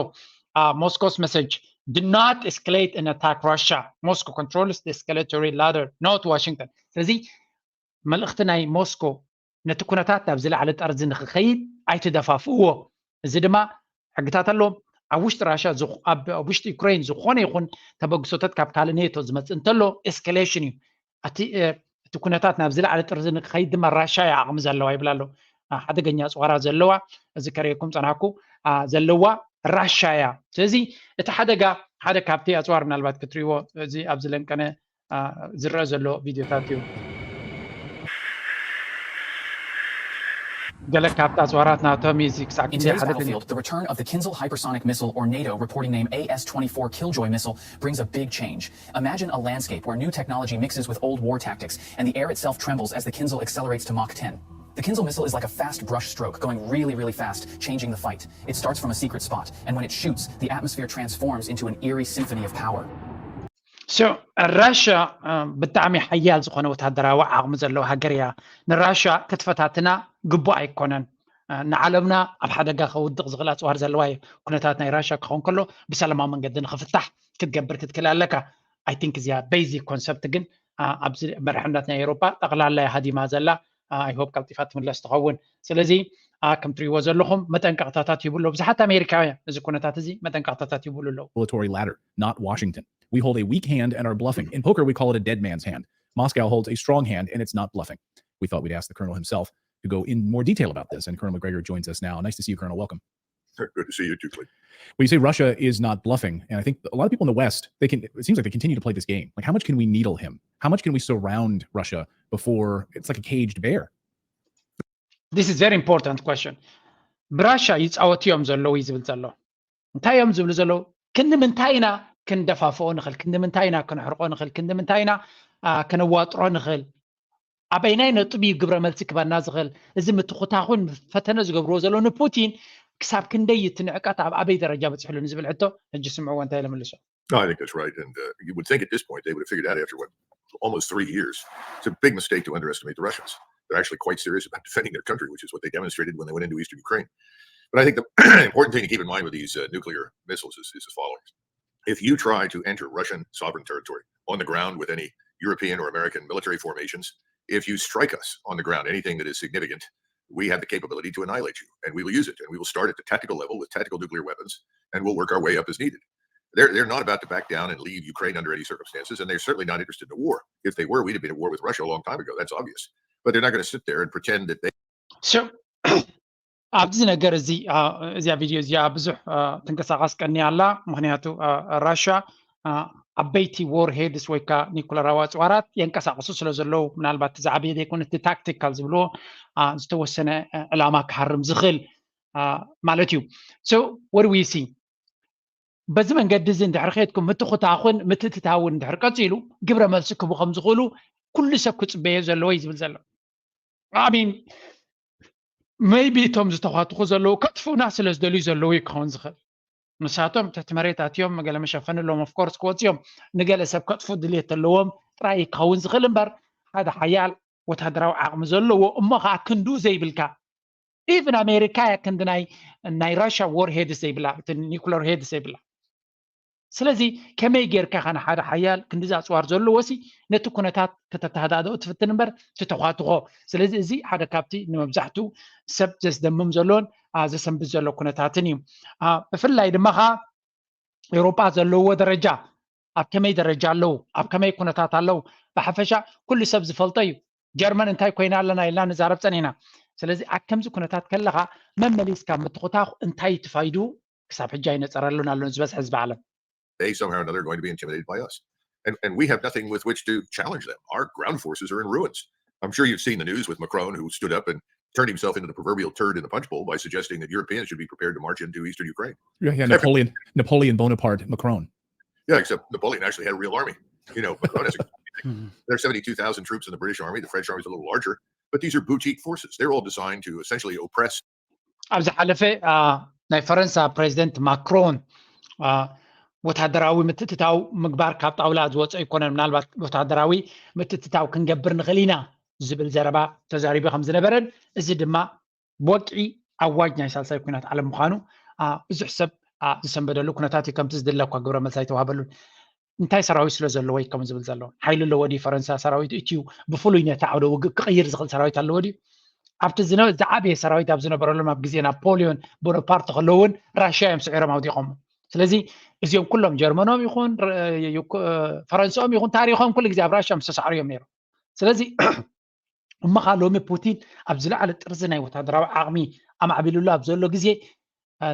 Moscow's message: do not escalate and attack Russia. Moscow controls the escalatory ladder, not Washington. ስለዚ መልእኽቲ ናይ ሞስኮ ነቲ ኩነታት ናብ ዝለዓለ ጠርዚ ንክኸይድ ኣይትደፋፍእዎ። እዚ ድማ ሕግታት ኣለዎም። ኣብ ውሽጢ ራሽያ ኣብ ውሽጢ ዩክሬን ዝኾነ ይኹን ተበግሶታት ካብ ካልእ ኔቶ ዝመፅእ እንተሎ ኤስካሌሽን እዩ። እቲ ኩነታት ናብ ዝለዓለ ጥርዚ ንክኸይድ ድማ ራሻ እያ ዓቕሚ ዘለዋ ይብል ኣሎ። ሓደገኛ ኣፅዋራ ዘለዋ፣ እዚ ከርእየኩም ፀናሕኩ፣ ዘለዋ ራሻ እያ። ስለዚ እቲ ሓደጋ ሓደ ካብቲ ኣፅዋር ምናልባት ክትሪእዎ እዚ ኣብዚ ለንቀነ ዝረአ ዘሎ ቪድዮታት እዩ። ገለ ካብቲ ኣፅዋራት ናቶም እዩ እዚ ክሳዕ In today's battlefield, the return of the Kinzhal hypersonic missile, or NATO reporting name A S twenty-four Killjoy missile, brings a big change. Imagine a landscape where new technology mixes with old war tactics, and the air itself trembles as the Kinzhal accelerates to Mach ten. The Kinzhal missile is like a fast brush stroke, going really, really fast, changing the fight. It starts from a secret spot, and when it shoots, the atmosphere transforms into an eerie symphony of power. So ራሽያ ብጣዕሚ ሓያል ዝኾነ ወታደራዊ ዓቕሚ ዘለዋ ሃገር እያ። ንራሽያ ክትፈታትና ግቡእ ኣይኮነን። ንዓለምና ኣብ ሓደጋ ከውድቕ ዝኽእል ኣፅዋር ዘለዋ እዩ። ኩነታት ናይ ራሽያ ክኸውን ከሎ ብሰላማዊ መንገዲ ንክፍታሕ ክትገብር ክትክእል ኣለካ። I think እዚኣ ቤዚክ ኮንሰፕት ግን ኣብዚ መርሕነት ናይ ኤውሮጳ ጠቕላላ ሃዲማ ዘላ። I hope ቀልጢፋ ትምለስ ትኸውን። ስለዚ ከም ትሪእዎ ዘለኹም መጠንቀቕታታት ይብሉ ብዙሓት ኣሜሪካውያን። እዚ ኩነታት እዚ መጠንቀቕታታት ይብሉ ኣለዉ። Military ladder, not Washington. We hold a weak hand and are bluffing. In poker, we call it a dead man's hand. Moscow holds a strong hand and it's not bluffing. We thought we'd ask the colonel himself to go in more detail about this. And Colonel Macgregor joins us now. Nice to see you, Colonel. Welcome. Good to see you too, Clayton. Well, you say Russia is not bluffing, and I think a lot of people in the West, they can. It seems like they continue to play this game. Like, how much can we needle him? How much can we surround Russia before it's like a caged bear? This is very important question. ብራሻ ይፃወቱ እዮም ዘለዉ እዩ ዝብል ዘሎ። እንታይ እዮም ዝብሉ ዘለዉ? ክንዲ ምንታይ ኢና ክንደፋፍኦ ንኽእል? ክንዲ ምንታይ ኢና ክንሕርቆ ንኽእል? ክንዲ ምንታይ ኢና ከነዋጥሮ ንኽእል? ኣበይናይ ነጥብ እዩ ግብረ መልሲ ክበና ዝኽእል? እዚ ምትኹታኹን ፈተነ ዝገብርዎ ዘለዉ ንፑቲን ክሳብ ክንደይ እቲ ንዕቀት ኣብ ኣበይ ደረጃ በፂሕሉ ንዝብል ሕቶ ሕጂ ስምዕዎ እንታይ ለምልሶ። No, I think that's right. And uh, you would think at this point they would have figured out after what almost three years. It's a big mistake to underestimate the Russians. They're actually quite serious about defending their country, which is what they demonstrated when they went into eastern Ukraine. But I think the important thing to keep in mind with these uh, nuclear missiles is, is as follows. If you try to enter Russian sovereign territory on the ground with any European or American military formations, if you strike us on the ground, anything that is significant, we have the capability to annihilate you, and we will use it. And we will start at the tactical level with tactical nuclear weapons, and we'll work our way up as needed. They're, they're not about to back down and leave Ukraine under any circumstances, and they're certainly not interested in a war. If they were, we'd have been at war with Russia a long time ago. That's obvious. But they're not going to sit there and pretend that they ኣብዚ ነገር እዚ እዚኣ ቪድዮ እዚኣ ብዙሕ ትንቀሳቐስ ቀኒ ኣላ። ምክንያቱ ራሻ ዓበይቲ ዎር ሄድስ ወይ ከዓ ኒኩለራዊ ኣፅዋራት የንቀሳቀሱ ስለ ዘለዉ ምናልባት እቲ ዝዓበየ ዘይኮነ እቲ ታክቲካል ዝብልዎ ዝተወሰነ ዕላማ ክሃርም ዝኽእል ማለት እዩ። So what do we see? በዚ መንገዲ እዚ እንድሕር ከድኩም ምትኹታኹን ምትእትታውን እንድሕር ቀፂሉ ግብረ መልሲ ክህቡ ከም ዝኽእሉ ኩሉ ሰብ ክፅበዮ ዘለዎ እዩ ዝብል ዘሎ። I mean maybe እቶም ዝተኳትኹ ዘለዉ ከጥፉና ስለ ዝደልዩ ዘለዉ ክኸውን ዝኽእል። ንሳቶም ትሕቲ መሬት ኣትዮም ገለ መሸፈኒ ኣለዎም of course ክወፅኡ እዮም። ንገለ ሰብ ከጥፉ ድልየት ኣለዎም ጥራይ ክኸውን ዝኽእል እምበር ሓደ ሓያል ወታደራዊ ዓቕሚ ዘለዎ እሞ ከዓ ክንድኡ ዘይብልካ even ኣሜሪካ እያ ክንዲ ናይ ናይ ራሽያ ዎር ሄድስ ዘይብላ እቲ ኒኩለር ሄድስ ዘይብላ። ስለዚ ከመይ ጌርካ ኢኻ ንሓደ ሓያል ክንዲዚ ኣፅዋር ዘለዎ ሲ ነቲ ኩነታት ከተተሃዳድኦ ትፍትን እምበር ትተኳትኾ። ስለዚ እዚ ሓደ ካብቲ ንመብዛሕትኡ ሰብ ዘስደምም ዘሎን ዘሰንብድ ዘሎ ኩነታትን እዩ። ብፍላይ ድማ ኸዓ ኤውሮጳ ዘለውዎ ደረጃ ኣብ ከመይ ደረጃ ኣለዉ፣ ኣብ ከመይ ኩነታት ኣለዉ ብሓፈሻ ኩሉ ሰብ ዝፈልጦ እዩ። ጀርመን እንታይ ኮይና ኣለና ኢልና ንዛረብ ፀኒሕና። ስለዚ ኣብ ከምዚ ኩነታት ከለኻ መመሊስካ ምትኹታኹ እንታይ ትፋይዱ ክሳብ ሕጂ ኣይነፀረሉን ኣሎን ዝበዝሐ ህዝቢ ዓለም። They somehow or another are going to be intimidated by us. And, and we have nothing with which to challenge them. Our ground forces are in ruins. I'm sure you've seen the news with Macron, who stood up and turned himself into the proverbial turd in the punch bowl by suggesting that Europeans should be prepared to march into eastern Ukraine. Yeah, yeah, Napoleon, Napoleon Bonaparte, Macron. Yeah, except Napoleon actually had a real army. You know, Macron has a, there are seventy-two thousand troops in the British army. The French army is a little larger, but these are boutique forces. They're all designed to essentially oppress. ኣብ ዝሓለፈ ናይ ፈረንሳ ፕሬዚደንት ማክሮን ወታደራዊ ምትእትታው ምግባር ካብ ጣውላ ዝወፀ ኣይኮነን። ምናልባት ወታደራዊ ምትእትታው ክንገብር ንኽእል ኢና ዝብል ዘረባ ተዛሪቡ ከም ዝነበረን እዚ ድማ ብወግዒ ኣዋጅ ናይ ሳልሳይ ኩናት ዓለም ምዃኑ ብዙሕ ሰብ ዝሰንበደሉ ኩነታት እዩ። ከምቲ ዝድለ እኳ ግብረ መልሲ ኣይተዋህበሉን። እንታይ ሰራዊት ስለ ዘለዎ እዩ ከም ዝብል ዘሎ ሓይሊ ኣለዎ ድዩ? ፈረንሳ ሰራዊት እትዩ ብፍሉይ ነቲ ዓውደ ውግእ ክቕይር ዝኽእል ሰራዊት ኣለዎ ድዩ? ኣብቲ ዝነ- ዝዓበየ ሰራዊት ኣብ ዝነበረሎም ኣብ ግዜ ናፖሊዮን ቦኖፓርት ከለዉ እውን ራሽያ እዮም ስዒሮም ኣውዲቖሞ። ስለዚ እዚኦም ኩሎም ጀርመኖም ይኹን ር- ዩክ- ፈረንስኦም ይኹን ታሪኾም ኩሉ ግዜ ኣብ ራሽያ ምስ ተሳዕሩ እዮም ነይሮም። ስለዚ እሞ ኸዓ ሎሚ ፑቲን ኣብ ዝለዓለ ጥርዚ ናይ ወታደራዊ ዓቕሚ ኣማዕቢሉሉ ኣብ ዘሎ ግዜ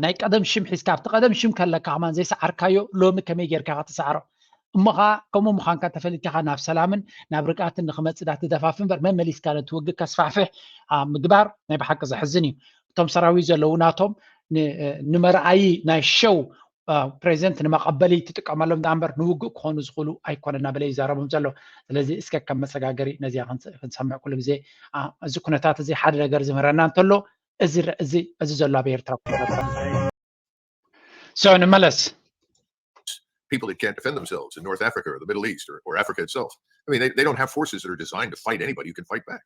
ናይ ቀደም ሽም ሒዝካ ኣብቲ ቀደም ሽም ከለካ ከማን ዘይሰዓርካዮ ሎሚ ከመይ ጌርካ ኢኻ ትሰዓሮ? እሞ ኸዓ ከምኡ ምዃንካ ተፈሊጥካ ኸዓ ናብ ሰላምን ናብ ርግኣትን ንኽመፅእ ዳትደፋፍ እምበር መመሊስካ ነቲ ውግእ ከስፋሕፍሕ ምግባር ናይ ብሓቂ ዘሕዝን እዩ። እቶም ሰራዊት ዘለዉ ናቶም ንመርኣዪ ናይ ሸው ፕሬዚደንት ንመቐበሊ ትጥቀመሎም ደኣ እምበር ንውግእ ክኾኑ ዝኽእሉ ኣይኮነ እናበለ ይዛረቦም ዘሎ። ስለዚ እስከ ከም መሰጋገሪ ነዚኣ ክንሰምዕ ኩሉ ግዜ እዚ ኩነታት እዚ ሓደ ነገር ዝምህረና እንተሎ እዚ እዚ እዚ ዘሎ ኣብ ኤርትራ ኩነታት so ንመለስ people that can't defend themselves in North Africa or the Middle East or, or Africa itself. I mean, they, they don't have forces that are designed to fight anybody who can fight back.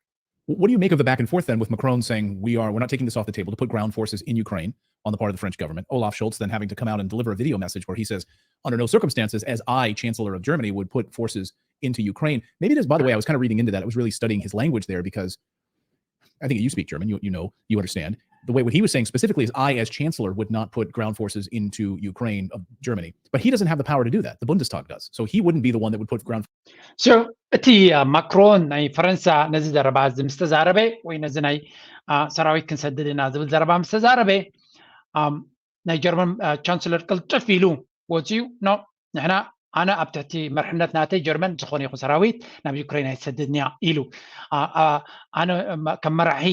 What do you make of the back and forth then with Macron saying we are we're not taking this off the table to put ground forces in Ukraine on the part of the French government? Olaf Scholz then having to come out and deliver a video message where he says, under no circumstances, as I, Chancellor of Germany, would put forces into Ukraine. Maybe it is, by the way, I was kind of reading into that. I was really studying his language there because I think you speak German, you, you know, you understand. The way what he was saying specifically is I, as Chancellor, would not put ground forces into Ukraine of Germany. But he doesn't have the power to do that. The Bundestag does. So he wouldn't be the one that would put ground So እቲ ማክሮን ናይ ፈረንሳ ነዚ ዘረባ እዚ ምስ ተዛረበ ወይ ነዚ ናይ ሰራዊት ክንሰድድ ኢና ዝብል ዘረባ ምስ ተዛረበ ናይ ጀርመን ቻንስለር ቅልጥፍ ኢሉ ወፂኡ፣ ኖ፣ ንሕና፣ ኣነ ኣብ ትሕቲ መርሕነት ናተይ ጀርመን ዝኾነ ይኹን ሰራዊት ናብ ዩክሬን ኣይሰድድንያ ኢሉ። ኣነ ከም መራሒ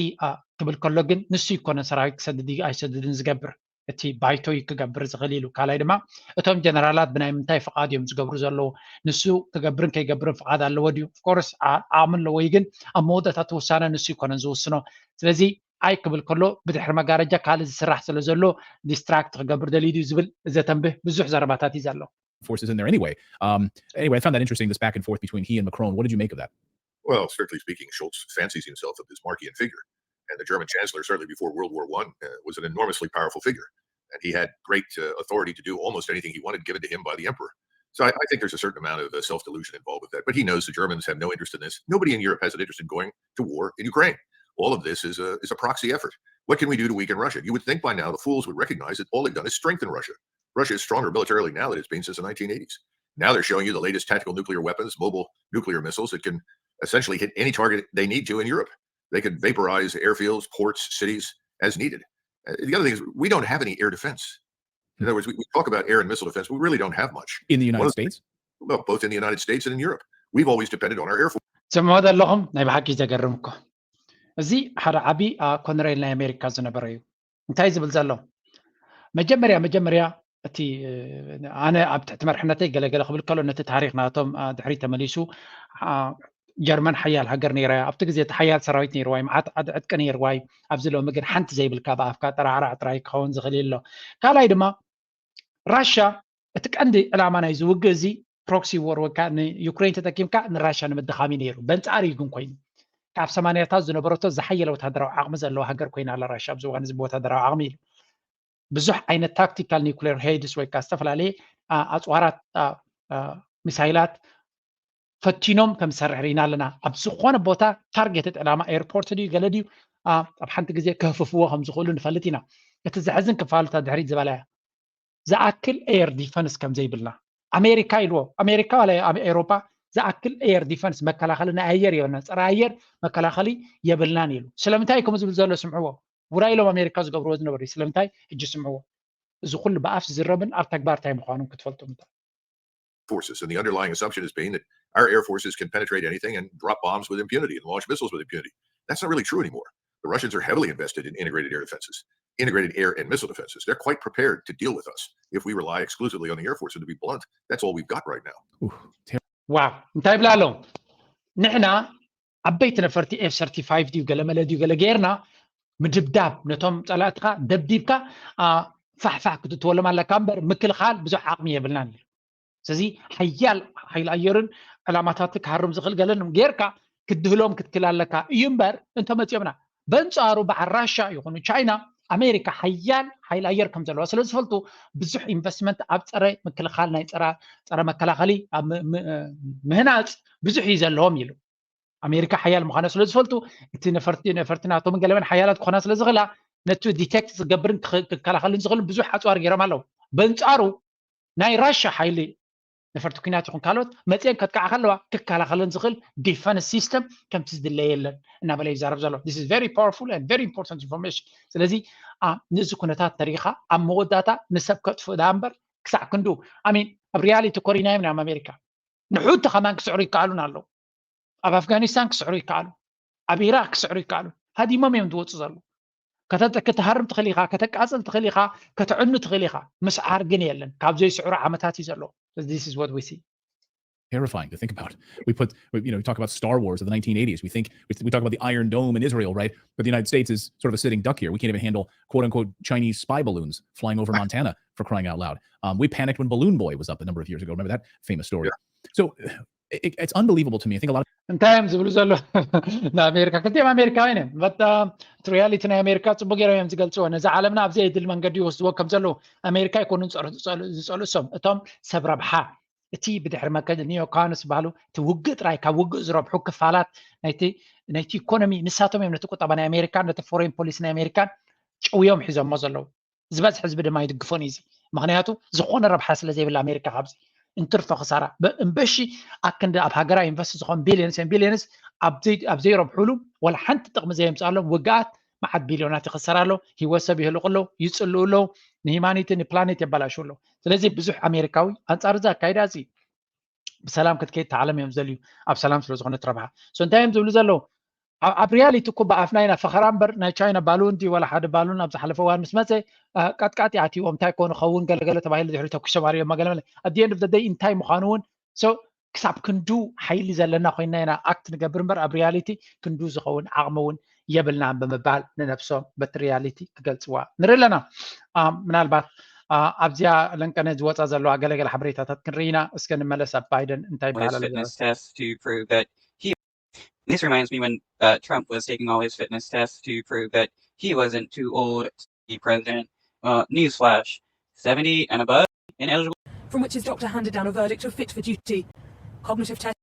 ክብል ከሎ ግን ንሱ ይኮነ ሰራዊት ክሰድድ ኣይሰድድን ዝገብር፣ እቲ ባይቶ እዩ ክገብር ዝኽእል ኢሉ። ካልኣይ ድማ እቶም ጀነራላት ብናይ ምንታይ ፍቓድ እዮም ዝገብሩ ዘለዉ? ንሱ ክገብርን ከይገብርን ፍቓድ ኣለዎ ድዩ? ኦፍኮርስ ዓቕሚ ኣለዎ እዩ፣ ግን ኣብ መወዳእታ እቲ ውሳነ ንሱ ይኮነን ዝውስኖ። ስለዚ ኣይ ክብል ከሎ ብድሕሪ መጋረጃ ካልእ ዝስራሕ ስለ ዘሎ ዲስትራክት ክገብር ደልዩ ድዩ ዝብል ዘተንብህ ብዙሕ ዘረባታት እዩ ዘሎ። Forces in there anyway. Um, anyway, I found that interesting, this back and forth between he and Macron. What did you make of that? Well, strictly speaking, Schultz fancies himself a Bismarckian figure. And the German chancellor, certainly before World War One, uh, was an enormously powerful figure. And he had great uh, authority to do almost anything he wanted given to him by the emperor. So I, I think there's a certain amount of uh, self-delusion involved with that. But he knows the Germans have no interest in this. Nobody in Europe has an interest in going to war in Ukraine. All of this is a, is a proxy effort. What can we do to weaken Russia? You would think by now the fools would recognize that all they've done is strengthen Russia. Russia is stronger militarily now than it's been since the nineteen eighties. Now they're showing you the latest tactical nuclear weapons, mobile nuclear missiles that can essentially hit any target they need to in Europe. They can vaporize airfields, ports, cities as needed. Uh, the other thing is we don't have any air defense. In other words, we, we talk about air and missile defense, but we really don't have much. In the United States? Well, both in the United States and in Europe. We've always depended on our air force. ስምዑ ዘለኹም ናይ ብሓቂ ዘገርም እኮ። እዚ ሓደ ዓቢ ኮነሬል ናይ ኣሜሪካ ዝነበረ እዩ። እንታይ ዝብል ዘሎ? መጀመርያ መጀመርያ እቲ ኣነ ኣብ ትሕቲ መርሕነተይ ገለገለ ክብል ከሎ ነቲ ታሪክ ናቶም ድሕሪ ተመሊሱ ጀርመን ሓያል ሃገር ነይራ እያ። ኣብቲ ግዜ እቲ ሓያል ሰራዊት ነይርዋ እዩ፣ መዓት ዕጥቂ ነይርዋ እዩ። ኣብዚ ሎሚ ግን ሓንቲ ዘይብልካ ብኣፍካ ጠራዕራዕ ጥራይ ክኸውን ዝኽእል ኣሎ። ካልኣይ ድማ ራሻ እቲ ቀንዲ ዕላማ ናይ ዝውግእ እዚ ፕሮክሲ ወር ወይ ከዓ ንዩክሬን ተጠቂምካ ንራሻ ንምድኻም እዩ ነይሩ። በንጻር እዩ ግን ኮይኑ ካብ ሰማንያታት ዝነበረቶ ዝሓየለ ወታደራዊ ዓቕሚ ዘለዋ ሃገር ኮይና ኣላ ራሻ ኣብዚ እዋን እዚ ብወታደራዊ ዓቕሚ ኢሉ ብዙሕ ዓይነት ታክቲካል ኒውክሌር ሄድስ ወይ ከዓ ዝተፈላለየ ኣፅዋራት ሚሳይላት ፈቲኖም ከም ዝሰርሕ ርኢና ኣለና። ኣብ ዝኾነ ቦታ ታርጌትድ ዕላማ ኤርፖርት ድዩ ገለ ድዩ ኣብ ሓንቲ ግዜ ክህፍፍዎ ከም ዝኽእሉ ንፈልጥ ኢና። እቲ ዘሕዝን ክፋሉታ ድሕሪት ዝበላ እያ። ዝኣክል ኤር ዲፈንስ ከም ዘይብልና ኣሜሪካ ኢልዎ ኣሜሪካ ዋላ ኣብ ኤሮፓ ዝኣክል ኤር ዲፈንስ መከላኸሊ ናይ ኣየር የብልና፣ ፀረ ኣየር መከላኸሊ የብልናን ኢሉ። ስለምንታይ ከምኡ ዝብል ዘሎ ስምዕዎ። ውራይ ኢሎም ኣሜሪካ ዝገብርዎ ዝነበሩ እዩ። ስለምንታይ ሕጂ ስምዕዎ። እዚ ኩሉ ብኣፍ ዝዝረብን ኣብ ተግባር እንታይ ምዃኑ ክትፈልጡ ምታ forces. And the underlying assumption has been that our air forces can penetrate anything and drop bombs with impunity and launch missiles with impunity. That's not really true anymore. The Russians are heavily invested in integrated air defenses, integrated air and missile defenses. They're quite prepared to deal with us if we rely exclusively on the air force. And to be blunt, that's all we've got right now. Ooh, ter- ዋው እንታይ ይብላ ኣለዉ? ንሕና ዓበይቲ ነፈርቲ ኤፍ ሰርቲፋይቭ ድዩ ገለመለ ድዩ ገለ ጌርና ምድብዳብ ነቶም ጸላእትኻ ደብዲብካ ፋሕፋሕ ክትእትወሎም ኣለካ እምበር ምክልኻል ብዙሕ ዓቕሚ የብልናን ኢሉ። ስለዚ ሓያል ሓይሊ ኣየርን ዕላማታት ክሃርም ዝኽእል ገለን ጌርካ ክድህሎም ክትክል ኣለካ እዩ እምበር እንተመፂኦምና በንፃሩ በዓል ራሻ ይኹኑ ቻይና ኣሜሪካ ሓያል ሓይሊ ኣየር ከም ዘለዋ ስለ ዝፈልጡ ብዙሕ ኢንቨስትመንት ኣብ ፀረ ምክልኻል ናይ ፀረ መከላኸሊ ኣብ ምህናፅ ብዙሕ እዩ ዘለዎም ኢሉ። ኣሜሪካ ሓያል ምዃና ስለ ዝፈልጡ እቲ ነፈርቲ ነፈርቲ ናቶም ገለመን ሓያላት ክኾና ስለ ዝኽእላ ነቲ ዲቴክት ዝገብርን ክከላኸልን ዝኽእል ብዙሕ ኣፅዋር ገይሮም ኣለዉ። በንፃሩ ናይ ራሻ ሓይሊ ነፈርቲ ኩናት ይኹን ካልኦት መፅአን ከጥቃዓ ከለዋ ክከላኸለን ዝኽእል ዲፈንስ ሲስተም ከምቲ ዝድለ የለን እናበለ ይዛረብ ዘሎ። This is very powerful and very important information። ስለዚ ንዚ ኩነታት ተሪኻ ኣብ መወዳእታ ንሰብ ከጥፍእ ዳ እምበር ክሳዕ ክንዱ ኣሚን ኣብ ሪያሊቲ ኮሪናዮም ናብ ኣሜሪካ ንሑቲ ከማን ክስዕሩ ይከኣሉን ኣለዉ። ኣብ ኣፍጋኒስታን ክስዕሩ ይከኣሉ፣ ኣብ ኢራቅ ክስዕሩ ይከኣሉ። ሃዲሞም እዮም ዝወፁ ዘለዉ። ከተሃርም ትኽእል ኢኻ፣ ከተቃፅል ትኽእል ኢኻ፣ ከተዕኑ ትኽእል ኢኻ። ምስዓር ግን የለን። ካብ ዘይስዕሩ ዓመታት እዩ ዘሎ። This is what we see. Terrifying to think about. We put, you know, we talk about Star Wars of the nineteen eighties. We think we, we talk about the Iron Dome in Israel, right? But the United States is sort of a sitting duck here. We can't even handle quote unquote Chinese spy balloons flying over Montana for crying out loud. Um, we panicked when Balloon Boy was up a number of years ago. Remember that famous story? Yeah. So it, it's unbelievable to me. I think a lot of እንታይ እዮም ዝብሉ ዘሎ ንኣሜሪካ ክልቲኦም ኣሜሪካውያን እዮም። But ሪያሊቲ ናይ ኣሜሪካ ፅቡቅ ገይሮም እዮም ዝገልፅዎ። ነዚ ዓለምና ኣብዚ የድል መንገዲ ይወስድዎ ከም ዘለዉ ኣሜሪካ ኣይኮኑን ዝፀልእሶም እቶም ሰብ ረብሓ እቲ ብድሕሪ መከ ኒዮካንስ ዝበሃሉ እቲ ውግእ ጥራይ ካብ ውግእ ዝረብሑ ክፋላት ናይቲ ኢኮኖሚ ንሳቶም እዮም ነቲ ቁጠባ ናይ ኣሜሪካን ነቲ ፎሬን ፖሊሲ ናይ ኣሜሪካን ጨውዮም ሒዞሞ ዘለዉ። ዝበዝሕ ህዝቢ ድማ ይድግፎን እዩ እዚ። ምክንያቱ ዝኾነ ረብሓ ስለ ዘይብላ ኣሜሪካ ካብዚ እንትርፎ ክሳራ እምበሺ ኣክንዲ ኣብ ሃገራ ኢንቨስት ዝኾን ቢልዮንስ ን ቢልዮንስ ኣብ ዘይረብሕሉ ወላ ሓንቲ ጥቕሚ ዘየምፅኣሎም ውግኣት መዓት ቢልዮናት ይኽሰር ኣሎ። ህይወት ሰብ ይህልቁ ኣለዉ፣ ይፅልኡ ኣለዉ። ንሂማኒቲ ንፕላኔት የባላሽው ኣለዉ። ስለዚ ብዙሕ ኣሜሪካዊ ኣንጻር እዚ ኣካይዳ እዚ ብሰላም ክትከይድ ተዓለም እዮም ዘልዩ፣ ኣብ ሰላም ስለ ዝኾነ ትረብሓ። So እንታይ እዮም ዝብሉ ዘለዉ? ኣብ ሪያሊቲ እኮ ብኣፍና ኢና ፈኸራ እምበር ናይ ቻይና ባሉን ድዩ ዋላ ሓደ ባሉን ኣብ ዝሓለፈ እዋን ምስ መፀ ቀጥቃጥ ኣትዎም እንታይ ኮኑ ኸውን ገለገለ ተባሂሉ ድሕሪ ተኩሶም ኣርዮም ገለመለ ኣት ኤንድ ኦፍ ደይ እንታይ ምዃኑ እውን so ክሳብ ክንዱ ሓይሊ ዘለና ኮይና ኢና ኣክት ንገብር እምበር ኣብ ሪያሊቲ ክንዱ ዝኸውን ዓቕሚ እውን የብልናን ብምባል ንነብሶም በቲ ሪያሊቲ ክገልፅዋ ንርኢ ኣለና። ምናልባት ኣብዚኣ ለንቀነ ዝወፃ ዘለዋ ገለገለ ሓበሬታታት ክንርኢ ኢና። እስከ ንመለስ ኣብ ባይደን እንታይ ይበሃል ኣሎ። This reminds me when uh, Trump was taking all his fitness tests to prove that he wasn't too old to be president. Uh, newsflash, seventy and above, ineligible. From which his doctor handed down a verdict of fit for duty. Cognitive test.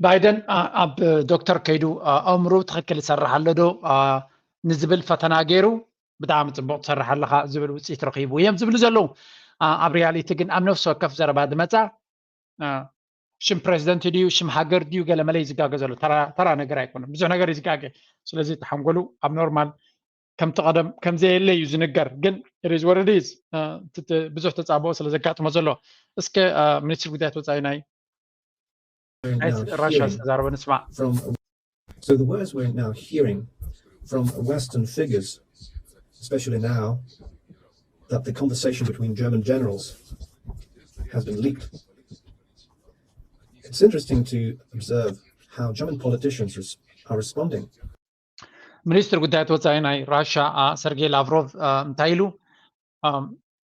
ባይደን ኣብ ዶክተር ከይዱ ኣእምሮ ትኽክል ይሰርሕ ኣሎ ዶ ንዝብል ፈተና ገይሩ ብጣዕሚ ፅቡቅ ትሰርሕ ኣለኻ ዝብል ውፅኢት ረኺቡ እዮም ዝብሉ ዘለዉ። ኣብ ሪያሊቲ ግን ኣብ ነፍሲ ወከፍ ዘረባ ዝመፃ ሽም ፕሬዚደንት ድዩ ሽም ሃገር ድዩ ገለመለ ይዝጋገ ዘሎ ተራ ነገር ኣይኮነን። ብዙሕ ነገር ይዝጋገ። ስለዚ ተሓንጎሉ ኣብ ኖርማል ከምቲ ቀደም ከምዘየለ እዩ ዝንገር። ግን ሪዝ ወረዲዝ ብዙሕ ተፃብኦ ስለ ዘጋጥሞ ዘሎ እስከ ሚኒስትሪ ጉዳያት ወፃኢ ናይ ራሻ ዝተዛረበ ንስማዕ። So the words we're now hearing from Western figures, especially now that the conversation between German generals has been leaked, it's interesting to observe how German politicians are responding. ሚኒስትር ጉዳያት ወፃኢ ናይ ራሻ ሰርጌይ ላቭሮቭ እንታይ ኢሉ?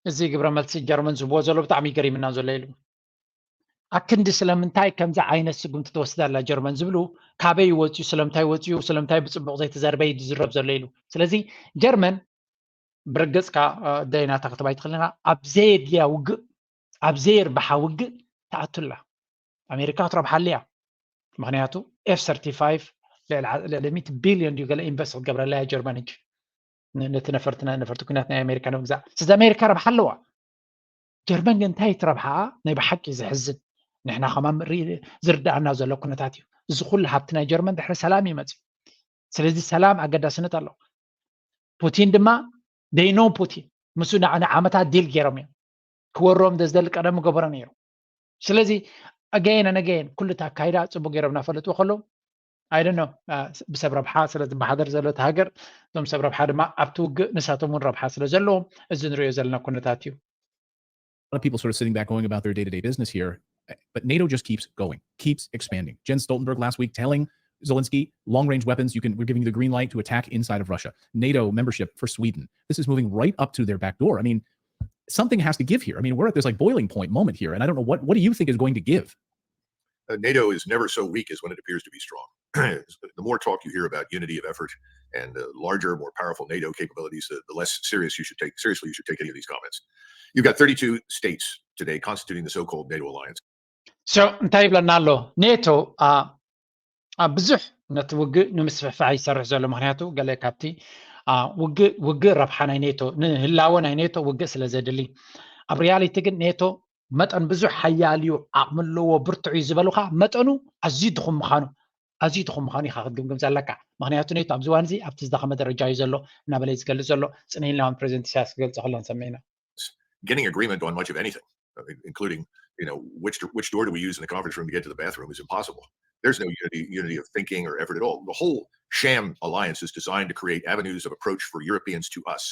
እዚ ግብረ መልሲ ጀርመን ዝህብዎ ዘሎ ብጣዕሚ ገሪምና ዘሎ ኢሉ። ኣክንዲ ስለምንታይ ከምዚ ዓይነት ስጉምቲ ትወስድ ኣላ ጀርመን ዝብሉ ካበይ ይወፅዩ፣ ስለምንታይ ወፅዩ፣ ስለምንታይ ብፅቡቅ ዘይተዘርበ እዩ ዝዝረብ ዘሎ ኢሉ። ስለዚ ጀርመን ብርግፅካ ደይና ተክትባ ይትኽእል ኢና ኣብ ዘየድልያ ውግእ ኣብ ዘየርብሓ ውግእ ትኣቱ ኣላ። ኣሜሪካ ክትረብሓሉ እያ። ምክንያቱ ኤፍ ሰርቲፋይቭ ልዕሊ ሚእቲ ቢልዮን ድዩ ገለ ኢንቨስት ክትገብረላ እያ ጀርመን ሕጂ ነቲ ነፈርቲ ነፈርቲ ኩናት ናይ ኣሜሪካ ንምግዛእ። ስለዚ ኣሜሪካ ረብሓ ኣለዋ። ጀርመን ግን እንታይ ትረብሓ ናይ ብሓቂ ዘሕዝን። ንሕና ከማን ዝርዳኣና ዘሎ ኩነታት እዩ። እዚ ኩሉ ሃብቲ ናይ ጀርመን ድሕሪ ሰላም እዩ መፅዩ። ስለዚ ሰላም ኣገዳስነት ኣለዎ። ፑቲን ድማ they know ፑቲን ምስ ንዓመታት ዲል ገይሮም እዮም። ክወሮም ደዝደሊ ቀደም ገበሮ ነይሩ። ስለዚ again and again ኩሉ እቲ ኣካይዳ ፅቡቅ ገይሮም እናፈለጥዎ ከለዉ I don't know ብሰብ ረብሓ ስለ ዝበሓደር ዘሎ እቲ ሃገር እዞም ሰብ ረብሓ ድማ ኣብቲ ውግእ ንሳቶም እውን ረብሓ ስለ ዘለዎም እዚ ንሪኦ ዘለና ኩነታት እዩ። A lot of people sort of sitting back going about their day-to-day business here, but NATO just keeps going, keeps expanding. Jens Stoltenberg last week telling Zelensky, long-range weapons, you can, we're giving you the green light to attack inside of Russia. NATO membership for Sweden. This is moving right up to their back door. I mean, something has to give here. I mean, we're at this like boiling point moment here, and I don't know what what do you think is going to give? Uh, NATO is never so weak as when it appears to be strong. The more talk you hear about unity of effort and uh, larger, more powerful NATO capabilities, the, the less serious you should take seriously you should take any of these comments. You've got thirty-two states today constituting the so-called NATO alliance. So እንታይ ይብለና ኣሎ? ኔቶ ኣብ ብዙሕ ነቲ ውግእ ንምስፍሕፋሕ ይሰርሕ ዘሎ። ምክንያቱ ገለ ካብቲ ውግእ ውግእ ረብሓ ናይ ኔቶ ንህላወ ናይ ኔቶ ውግእ ስለ ዘድሊ፣ ኣብ ሪያሊቲ ግን ኔቶ መጠን ብዙሕ ሓያል እዩ፣ ዓቕሚ ኣለዎ፣ ብርቱዕ እዩ ዝበሉኻ መጠኑ ኣዝዩ ድኹም ምዃኑ ኣዝዩ ድኹም ምዃኑ ኢኻ ክትግምግም ዘለካ። ምክንያቱ ኔቶ ኣብዚ እዋን እዚ ኣብቲ ዝደኸመ ደረጃ እዩ ዘሎ እናበለ እዩ ዝገልፅ ዘሎ። ፅንሕ ኢልና እውን ፕሬዚደንት ኢሳያስ ክገልፆ ከሎ ንሰምዕ ኢና። Getting agreement on much of anything, uh, including, you know, which which door do we use in the conference room to get to the bathroom is impossible. There's no unity unity of thinking or effort at all. The whole sham alliance is designed to create avenues of approach for Europeans to us.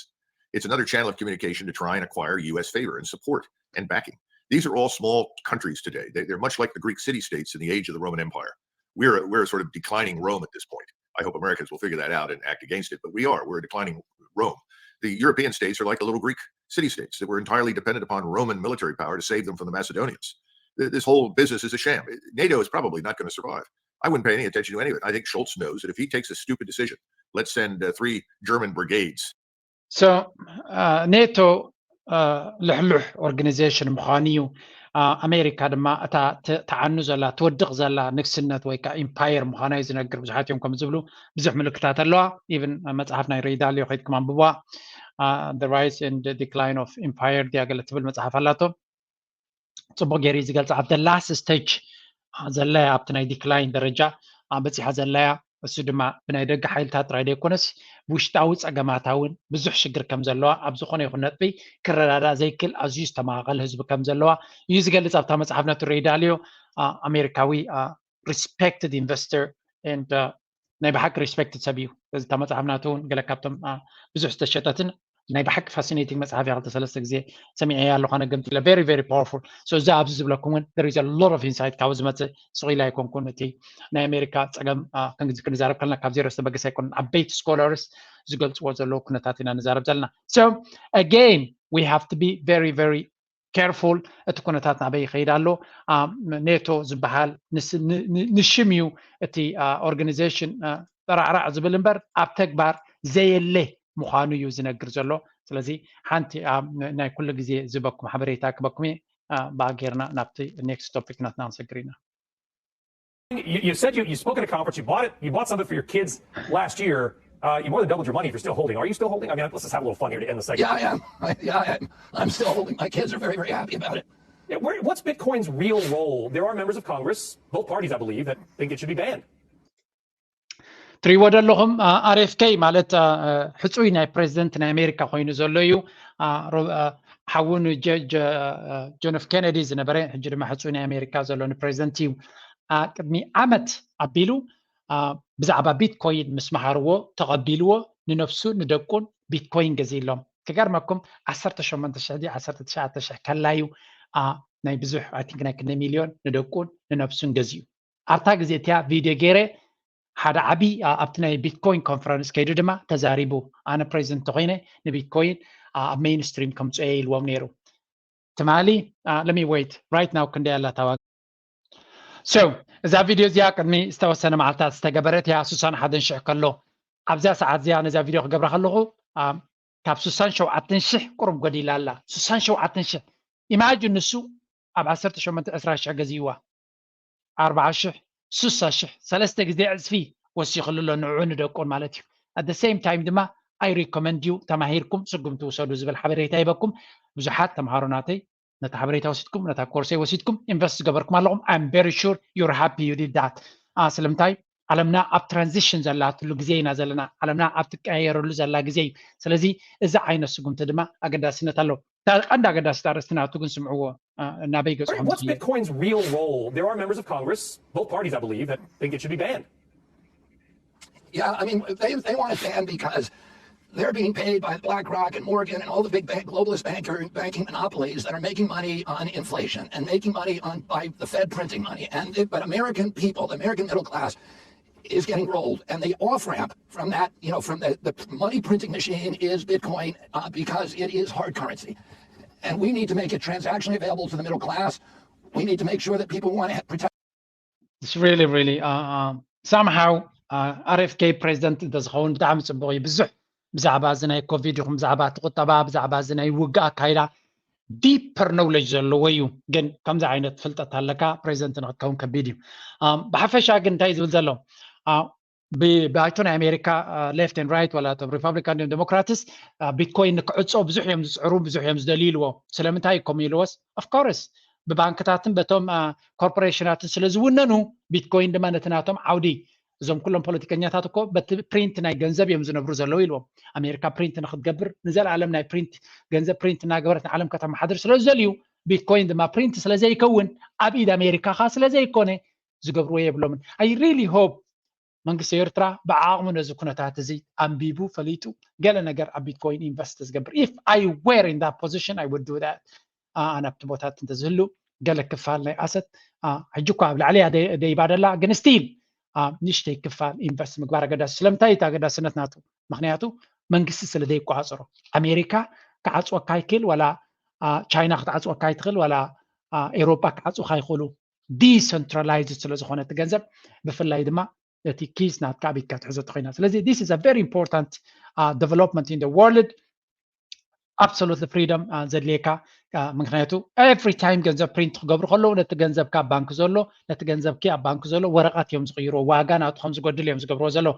It's another channel of communication to try and acquire U S favor and support and backing. These are all small countries today. They, they're much like the Greek city states in the age of the Roman Empire. We're a, we're a sort of declining Rome at this point. I hope Americans will figure that out and act against it, but we are. We're a declining Rome. The European states are like the little Greek city states that were entirely dependent upon Roman military power to save them from the Macedonians. This whole business is a sham. NATO is probably not going to survive. I wouldn't pay any attention to any of it. I think Schultz knows that if he takes a stupid decision, let's send uh, three German brigades. So NATO ልሕሉሕ ኦርጋኒዜሽን ምዃኑ እዩ። ኣሜሪካ ድማ እታ ተዓኑ ዘላ ትወድቕ ዘላ ንግስነት ወይ ከዓ ኢምፓየር ምዃና እዩ ዝነግር። ብዙሓት እዮም ከም ዝብሉ ብዙሕ ምልክታት ኣለዋ። ኢቭን መፅሓፍ ናይ ሬይ ዳሊዮ ከይድኩም ኣንብቧ። The Rise and Decline of Empire ድያ ገለ ትብል መፅሓፍ ኣላቶ። ፅቡቅ ገይሩ ዝገልፃ ኣብ the last stage ዘለያ ኣብቲ ናይ ዲክላይን ደረጃ በፂሓ ዘለያ እሱ ድማ ብናይ ደገ ሓይልታት ጥራይ ዘይኮነስ ውሽጣዊ ፀገማታ እውን ብዙሕ ሽግር ከም ዘለዋ ኣብ ዝኾነ ይኹን ነጥቢ ክረዳዳ ዘይክል ኣዝዩ ዝተመቓቐለ ህዝቢ ከም ዘለዋ እዩ ዝገልፅ ኣብታ መፅሓፍ ነቱ ሬይ ዳልዮ። ኣሜሪካዊ respected investor and ናይ ብሓቂ respected ሰብ እዩ። እታ መፅሓፍ ናቱ እውን ገለ ካብቶም ብዙሕ ዝተሸጠትን ናይ ብሓቂ fascinating መፅሓፍ እያ። ክልተ ሰለስተ ግዜ ሰሚዐያ ኣለኹ ኣነ ገምጢለ። Very very powerful። So እዚ ኣብዚ ዝብለኩም እውን there is a lot of insight ካብኡ ዝመፅእ ስቕ ኢለ ኣይኮንኩን። እቲ ናይ ኣሜሪካ ፀገም ክንዛረብ ከለና ካብ ዜሮ ዝተበገሰ ኣይኮነን። ዓበይቲ scholars ዝገልፅዎ ዘለዉ ኩነታት ኢና ንዛረብ ዘለና። So again we have to be very very careful። እቲ ኩነታት ናበይ ይኸይድ ኣሎ? ኔቶ ዝበሃል ንሽም እዩ እቲ organization ጠራዕራዕ ዝብል እምበር ኣብ ተግባር ዘየለ ምዃኑ እዩ ዝነግር ዘሎ። ስለዚ ሓንቲ ናይ ኩሉ ግዜ ዝበኩም ሓበሬታ ክበኩም እየ። ብኣ ጌርና ናብቲ next topic ናትና ክንሰግር ኢና። You, you said you, you spoke at a conference. You bought it. You bought something for your kids last year. Uh, you more than doubled your money if you're still holding. Are you still holding? I mean, let's just have a little fun here to end the segment. Yeah, I am. I, yeah, I am. I'm still holding. My kids are very, very happy about it. Yeah, where, what's Bitcoin's real role? There are members of Congress, both parties, I believe, that think it should be banned. ትሪእዎ ዘለኹም RFK ማለት ሕፁይ ናይ ፕሬዚደንት ናይ ኣሜሪካ ኮይኑ ዘሎ እዩ። ሓዉ ን John F Kennedy ዝነበረ ሕጂ ድማ ሕፁይ ናይ ኣሜሪካ ዘሎ ንፕሬዚደንት እዩ። ቅድሚ ዓመት ኣቢሉ ብዛዕባ ቢትኮይን ምስ መሃርዎ ተቐቢልዎ ንነፍሱ ንደቁን ቢትኮይን ገዚእሎም። ክገርመኩም ዓሰርተ ሸሞንተ ሽሕ ድዩ ዓሰርተ ትሽዓተ ሽሕ ከላዩ ናይ ብዙሕ I think ናይ ክንደይ ሚልዮን ንደቁን ንነፍሱን ገዚኡ። ኣብታ ግዜ እቲኣ ቪድዮ ገይረ ሓደ ዓቢ ኣብቲ ናይ ቢትኮይን ኮንፈረንስ ከይዱ ድማ ተዛሪቡ ኣነ ፕሬዚደንት ተኮይነ ንቢትኮይን ኣብ mainstream ከምፅኦ ኢልዎም ነይሩ። ትማሊ let me wait right now ክንደይ ኣላ ታዋቂ so እዛ ቪድዮ እዚኣ ቅድሚ ዝተወሰነ መዓልታት ዝተገበረት እያ። ስሳን ሓደን ሽሕ ከሎ ኣብዛ ሰዓት እዚኣ ነዛ ቪድዮ ክገብራ ከለኹ ካብ ስሳን ሸውዓተን ሽሕ ቁሩብ ጎዲላ ኣላ። ስሳን ሸውዓተን ሽሕ imagine ንሱ ኣብ ዓሰርተ ሸሞንተ ዕስራ ሽሕ ገዚእዋ ኣርብዓ ሽሕ ስሳ ሽሕ ሰለስተ ግዜ ዕፅፊ ወሲኽሉ ኣሎ ንዕኡ ንደቁን ማለት እዩ። At the same time ድማ I recommend you ተማሂርኩም ስጉምቲ ውሰዱ ዝብል ሓበሬታ ይበኩም። ብዙሓት ተምሃሮ ናተይ ነታ ሓበሬታ ወሲድኩም ነታ ኮርሰይ ወሲድኩም invest ዝገበርኩም ኣለኹም። I'm very sure you're happy you did that። ስለምንታይ ዓለምና ኣብ transition ዘላትሉ ግዜ ኢና ዘለና። ዓለምና ኣብ ትቀያየረሉ ዘላ ግዜ እዩ። ስለዚ እዚ ዓይነት ስጉምቲ ድማ ኣገዳስነት ኣለዎ። ቀንዲ ኣገዳሲ ኣርእስቲ ናቱ ግን ስምዕዎ ናበይ ገፅኹም What's Bitcoin's real role? There are members of Congress, both parties I believe, that think it should be banned. Yeah, I mean, they, they want it banned because they're being paid by BlackRock and Morgan and all the big bank, globalist banker, banking monopolies that are making money on inflation and making money on by the Fed printing money. And it, but American people, the American middle class, is getting rolled, and the off ramp from that, you know, from the, the money printing machine is Bitcoin uh, because it is hard currency, and we need to make it transactionally available to the middle class. We need to make sure that people want to protect. It's really, really uh, um, somehow uh, RFK president እንተዝኸውን ብጣዕሚ ፅቡቅ እዩ። ብዙሕ ብዛዕባ እዚ ናይ ኮቪድ ይኹን ብዛዕባ እቲ ቁጠባ ብዛዕባ እዚ ናይ ውግእ ኣካይዳ deeper knowledge ዘለዎ እዩ። ግን ከምዚ ዓይነት ፍልጠት ኣለካ ፕሬዚደንት ንክትከውን ከቢድ እዩ። ብሓፈሻ ግን እንታይ ዝብል ዘሎ ባይቶ ናይ ኣሜሪካ left and right ዋላ እቶም ሪፓብሊካን ዲሞክራትስ ቢትኮይን ንክዕፆ ብዙሕ እዮም ዝፅዕሩ ብዙሕ እዮም ዝደልዩ ኢልዎ። ስለምንታይ እዩ ከምኡ ኢልዎስ? Of course ብባንክታትን በቶም ኮርፖሬሽናትን ስለ ዝውነኑ ቢትኮይን ድማ ነቲ ናቶም ዓውዲ እዞም ኩሎም ፖለቲከኛታት እኮ በቲ ፕሪንት ናይ ገንዘብ እዮም ዝነብሩ ዘለዉ ኢልዎም። ኣሜሪካ ፕሪንት ንክትገብር ንዘለኣለም ናይ ፕሪንት ገንዘብ ፕሪንት እናገበረት ንዓለም ከተመሓድር ስለ ዝደልዩ ቢትኮይን ድማ ፕሪንት ስለ ዘይከውን ኣብ ኢድ ኣሜሪካ ከ ስለ ዘይኮነ ዝገብርዎ የብሎምን። I really hope መንግስቲ ኤርትራ ብዓቕሙ ነዚ ኩነታት እዚ ኣንቢቡ ፈሊጡ ገለ ነገር ኣብ ቢትኮይን ኢንቨስት ዝገብር። If I were in that position I would do that። ኣነ ኣብቲ ቦታት እንተዝህሉ ገለ ክፋል ናይ ኣሰት ሕጂ እኳ ኣብ ላዕሊ እያ ደይባ ደላ ግን still ንእሽተይ ክፋል ኢንቨስት ምግባር ኣገዳሲ። ስለምንታይ እቲ ኣገዳስነት ናቱ? ምክንያቱ መንግስቲ ስለ ዘይቆፃፀሮ። ኣሜሪካ ክዓፅወካ ይክእል ዋላ ቻይና ክትዓፅወካ ይትክእል ዋላ ኤሮጳ ክዓፅውካ ይክእሉ። Decentralized ስለ ዝኾነ እቲ ገንዘብ ብፍላይ ድማ እቲ ኪስ ናትካ ኣብ ኢድካ ትሕዘቶ ኮይና። ስለዚ this is a very important development in the world። Absolutely freedom ዘድልየካ ምክንያቱ every time ገንዘብ ፕሪንት ክገብሩ ከለዉ ነቲ ገንዘብካ ኣብ ባንክ ዘሎ ነቲ ገንዘብኪ ኣብ ባንክ ዘሎ ወረቐት እዮም ዝቕይርዎ። ዋጋ ናቱ ከም ዝጎድል እዮም ዝገብርዎ ዘለዉ።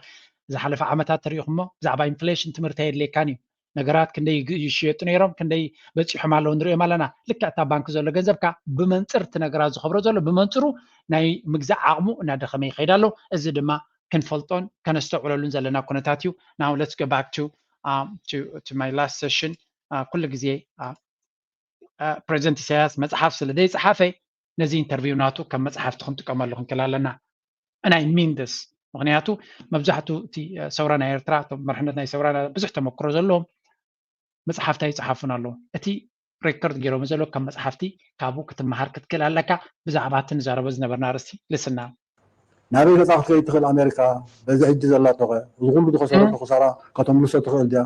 ዝሓለፈ ዓመታት ተሪኢኹሞ ብዛዕባ ኢንፍሌሽን ትምህርቲ ኣየድልየካን እዩ። ነገራት ክንደይ ይሽየጡ ነይሮም ክንደይ በፂሖም ኣለዉ ንሪኦም ኣለና። ልክዕ እታ ባንክ ዘሎ ገንዘብካ ብመንፅር እቲ ነገራት ዝኸብሮ ዘሎ ብመንፅሩ ናይ ምግዛእ ዓቕሙ እናደኸመ ይኸይድ ኣሎ። እዚ ድማ ክንፈልጦን ከነስተውዕለሉን ዘለና ኩነታት እዩ። Now let's go back to, um, to, to my last session. Uh, ኩሉ ግዜ, uh, uh, ፕሬዚደንት ኢሳያስ መፅሓፍ ስለ ዘይፀሓፈ ነዚ ኢንተርቪው ናቱ ከም መፅሓፍቲ ክንጥቀመሉ ክንክእል ኣለና። And I mean this. ምክንያቱ መብዛሕቱ እቲ ሰውራ ናይ ኤርትራ፣ እቶም መርሕነት ናይ ሰውራ ብዙሕ ተመክሮ ዘለዎም መፅሓፍቲ ኣይፀሓፉን ኣለዉ። እቲ ሬኮርድ ገይሮም ዘሎ ከም መፅሓፍቲ ካብኡ ክትመሃር ክትክእል ኣለካ። ብዛዕባ እቲ ንዛረቦ ዝነበርና ርስቲ ልስና ናበይ ገፃ ክትከይድ ትኽእል ኣሜሪካ? በዚ ሕጂ ዘላቶኸ እዚ ኩሉ ዝኸሰረቶ ክሳራ ከተምልሶ ትኽእል ድያ?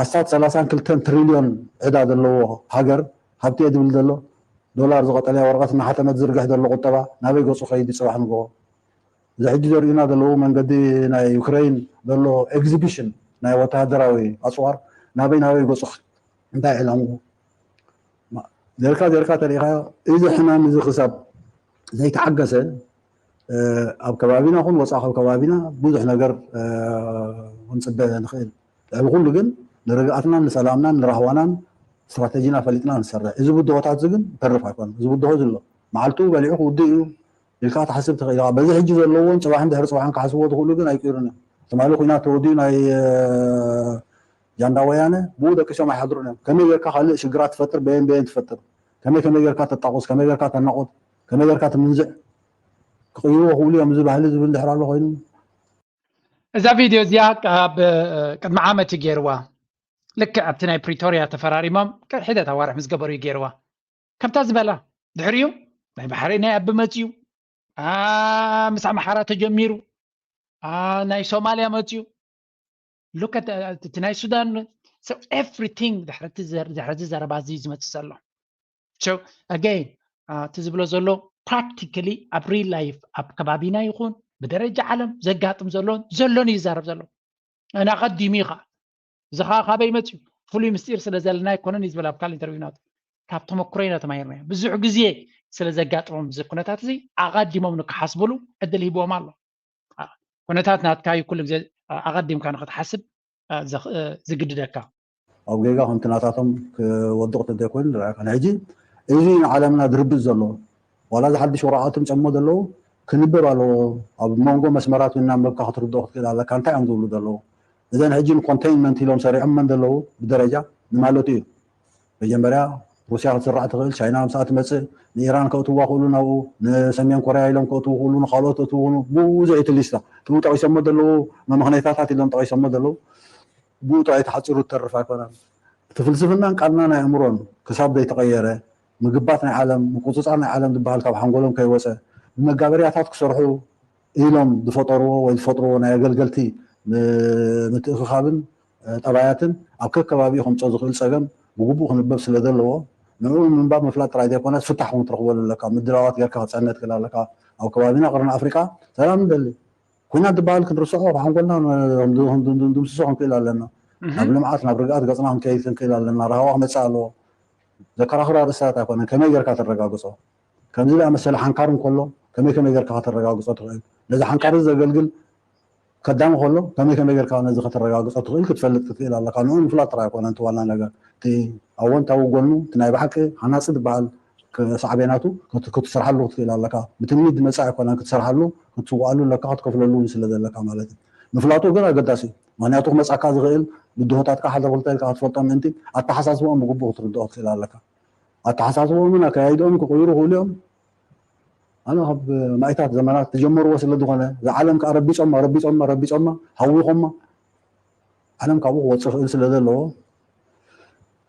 ኣስታት ሰላሳን ክልተን ትሪልዮን ዕዳ ዘለዎ ሃገር ሃብቲ እየ ዝብል ዘሎ ዶላር ዝቐጠለያ ወረቐት እናሓተመት ዝርግሕ ዘሎ ቁጠባ ናበይ ገፁ ከይድ ጽባሕ ንግሆ? እዚ ሕጂ ዘርእዩና ዘለዉ መንገዲ ናይ ዩክረይን ዘሎ ኤግዚቢሽን ናይ ወተሃደራዊ ኣፅዋር ናበይ ናበይ ገፁ እንታይ ዕላምኡ? ዜርካ ዜርካ ተሪኢኻዮ እዚ ሕማም እዚ ክሳብ ዘይተዓገሰ ኣብ ከባቢና ኹን ወፃኢ ካብ ከባቢና ብዙሕ ነገር ክንፅበ ንኽእል። ልዕሊ ኩሉ ግን ንርግኣትናን ንሰላምናን ንራህዋናን ስትራተጂና ፈሊጥና ንሰርሕ። እዚ ብድሆታት እዚ ግን ተርፍ ኣይኮነን። እዚ ብድሆ እዚ ኣሎ መዓልቱ በሊዑ ክውድእ እዩ ኢልካ ትሓስብ ትኽእል ኢኻ። በዚ ሕጂ ዘለዎን ፅባሕን ድሕሪ ፅባሕን ክሓስብዎ ዝኽእሉ ግን ኣይቅይሩን እዮም። ትማሊ ኩናት ተወዲኡ ናይ ጃንዳ ወያነ ብኡ ደቂሶም ኣይሓድሩን እዮም። ከመይ ጌርካ ካልእ ሽግራት ትፈጥር በየን በየን ትፈጥር ከመይ ከመይ ጌርካ ተጣቑስ ከመይ ጌርካ ተናቑት ከመይ ጌርካ ትምንዝዕ ክቕይርዎ ክእሉ እዮም። እዚ ባህሊ ዝብል ድሕር ኣሎ ኮይኑ እዛ ቪድዮ እዚኣ ኣብ ቅድሚ ዓመት እዩ ገይርዋ። ልክዕ ኣብቲ ናይ ፕሪቶርያ ተፈራሪሞም ሒደት ኣዋርሕ ምስ ገበሩ እዩ ገይርዋ። ከምታ ዝበላ ድሕሪኡ ናይ ባሕሪ ናይ ኣቢ መፅዩ ምስ ኣምሓራ ተጀሚሩ ናይ ሶማልያ መፅዩ ሉከት እቲ ናይ ሱዳን so everything ድሕረቲ ዘረባ እዚ ዝመፅእ ዘሎ። So again እቲ ዝብሎ ዘሎ practically ኣብ real life ኣብ ከባቢና ይኹን ብደረጃ ዓለም ዘጋጥም ዘሎን ዘሎን እዩ ይዛረብ ዘሎ። እና ቀዲሙ እዩ ከዓ እዚ ከዓ ካበይ መፅዩ ፍሉይ ምስጢር ስለ ዘለና ኣይኮነን እዩ ዝብል ኣብ ካልእ ኢንተርቪው ናቱ ካብ ተመክሮ ኢና ተማሂርና ብዙሕ ግዜ ስለ ዘጋጥሞም እዚ ኩነታት እዚ ኣቐዲሞም ንክሓስብሉ ዕድል ሂብዎም ኣሎ። ኩነታት ናትካ እዩ ኩሉ ግዜ ኣቐዲምካ ንክትሓስብ ዝግድደካ። ኣብ ጌጋ ከምቲ ናታቶም ክወድቕ ተዘይኮይኑ ንርኣካ ንሕጂ እዚ ንዓለምና ድርብፅ ዘሎ ዋላ እዚ ሓድሽ ወረቓቕቲ ምፀሞ ዘለዉ ክንብብ ኣለዎ። ኣብ መንጎ መስመራት እናንበብካ ክትርድኦ ክትክእል ኣለካ እንታይ እዮም ዝብሉ ዘለዉ። እዘን ሕጂ ንኮንቴይንመንት ኢሎም ሰሪዖመን ዘለዉ ብደረጃ ንማለቱ እዩ። መጀመርያ ሩስያ ክትስራዕ ትኽእል ቻይና ምስኣ ትመፅእ ንኢራን ከእትዋ ክእሉ ናብኡ ንሰሜን ኮርያ ኢሎም ከእትዉ ክእሉ ንካልኦት እትዉ ብዙሕ እቲ ሊስታ ትብኡ ጠቂሶሞ ዘለዉ መመክነይታታት ኢሎም ጠቂሶሞ ዘለዉ ብኡ ጥራይ ተሓፂሩ ትተርፍ ኣይኮነን። እቲ ፍልስፍናን ቃልናን ኣእምሮን ክሳብ ዘይተቐየረ ምግባት ናይ ዓለም ምቁፅፃር ናይ ዓለም ዝበሃል ካብ ሓንጎሎም ከይወፀ ብመጋበርያታት ክሰርሑ ኢሎም ዝፈጠርዎ ወይ ዝፈጥርዎ ናይ ኣገልገልቲ ምትእኽኻብን ጠባያትን ኣብ ከከባቢኡ ከምፅኦ ዝኽእል ፀገም ብግቡእ ክንበብ ስለ ዘለዎ ንዕኡ ምንባብ ምፍላጥ ጥራይ ዘይኮነስ ፍታሕ እውን ትረኽበሉ ኣለካ። ምድላዋት ጌርካ ክፀነ ትክእል ኣለካ። ኣብ ከባቢና ቅርኒ ኣፍሪቃ ሰላም ንደሊ ኩናት ዝበሃል ክንርስዖ ሓንጎልና ድምስሶ ክንክእል ኣለና። ናብ ልምዓት ናብ ርግኣት ገፅና ክንከይድ ክንክእል ኣለና። ራህዋ ክመፅእ ኣለዎ። ዘከራኽር ኣርእስታት ኣይኮነን። ከመይ ጌርካ ተረጋግፆ? ከምዚ ዝኣመሰለ ሓንካር እንከሎ ከመይ ከመይ ጌርካ ከተረጋግፆ ትኽእል? ነዚ ሓንካር እዚ ዘገልግል ከዳሚ ከሎ ከመይ ከመይ ጌርካ ነዚ ከተረጋግፆ ትኽእል ክትፈልጥ ክትክእል ኣለካ። ንኡ ምፍላጥ ጥራይ ኣይኮነን እቲ ዋና ነገር። እቲ ኣወንታዊ ጎኑ እቲ ናይ ብሓቂ ሃናፂ ዝበሃል ሳዕቤናቱ ክትሰርሓሉ ክትክእል ኣለካ። ብትምኒት ዝመፅእ ኣይኮነን ክትሰርሓሉ ክትስዋኣሉ ኣለካ ክትከፍለሉ እውን ስለ ዘለካ ማለት እዩ። ምፍላጡ ግን ኣገዳሲ እዩ። ምክንያቱ ክመፃካ ዝኽእል ብድሆታትካ ሓደ ክልተ ኢልካ ክትፈልጦም ምእንቲ ኣተሓሳስቦኦም ብግቡእ ክትርድኦ ክትክእል ኣለካ። ኣተሓሳስቦምን ኣካያይድኦም ክቕይሩ ክእሉ እዮም። ኣነ ካብ ማይታት ዘመናት ተጀመርዎ ስለ ዝኾነ ዝዓለም ከዓ ረቢፆማ ረቢፆማ ረቢፆማ ሃዊኾማ ዓለም ካብኡ ክወፅእ ክእል ስለ ዘለዎ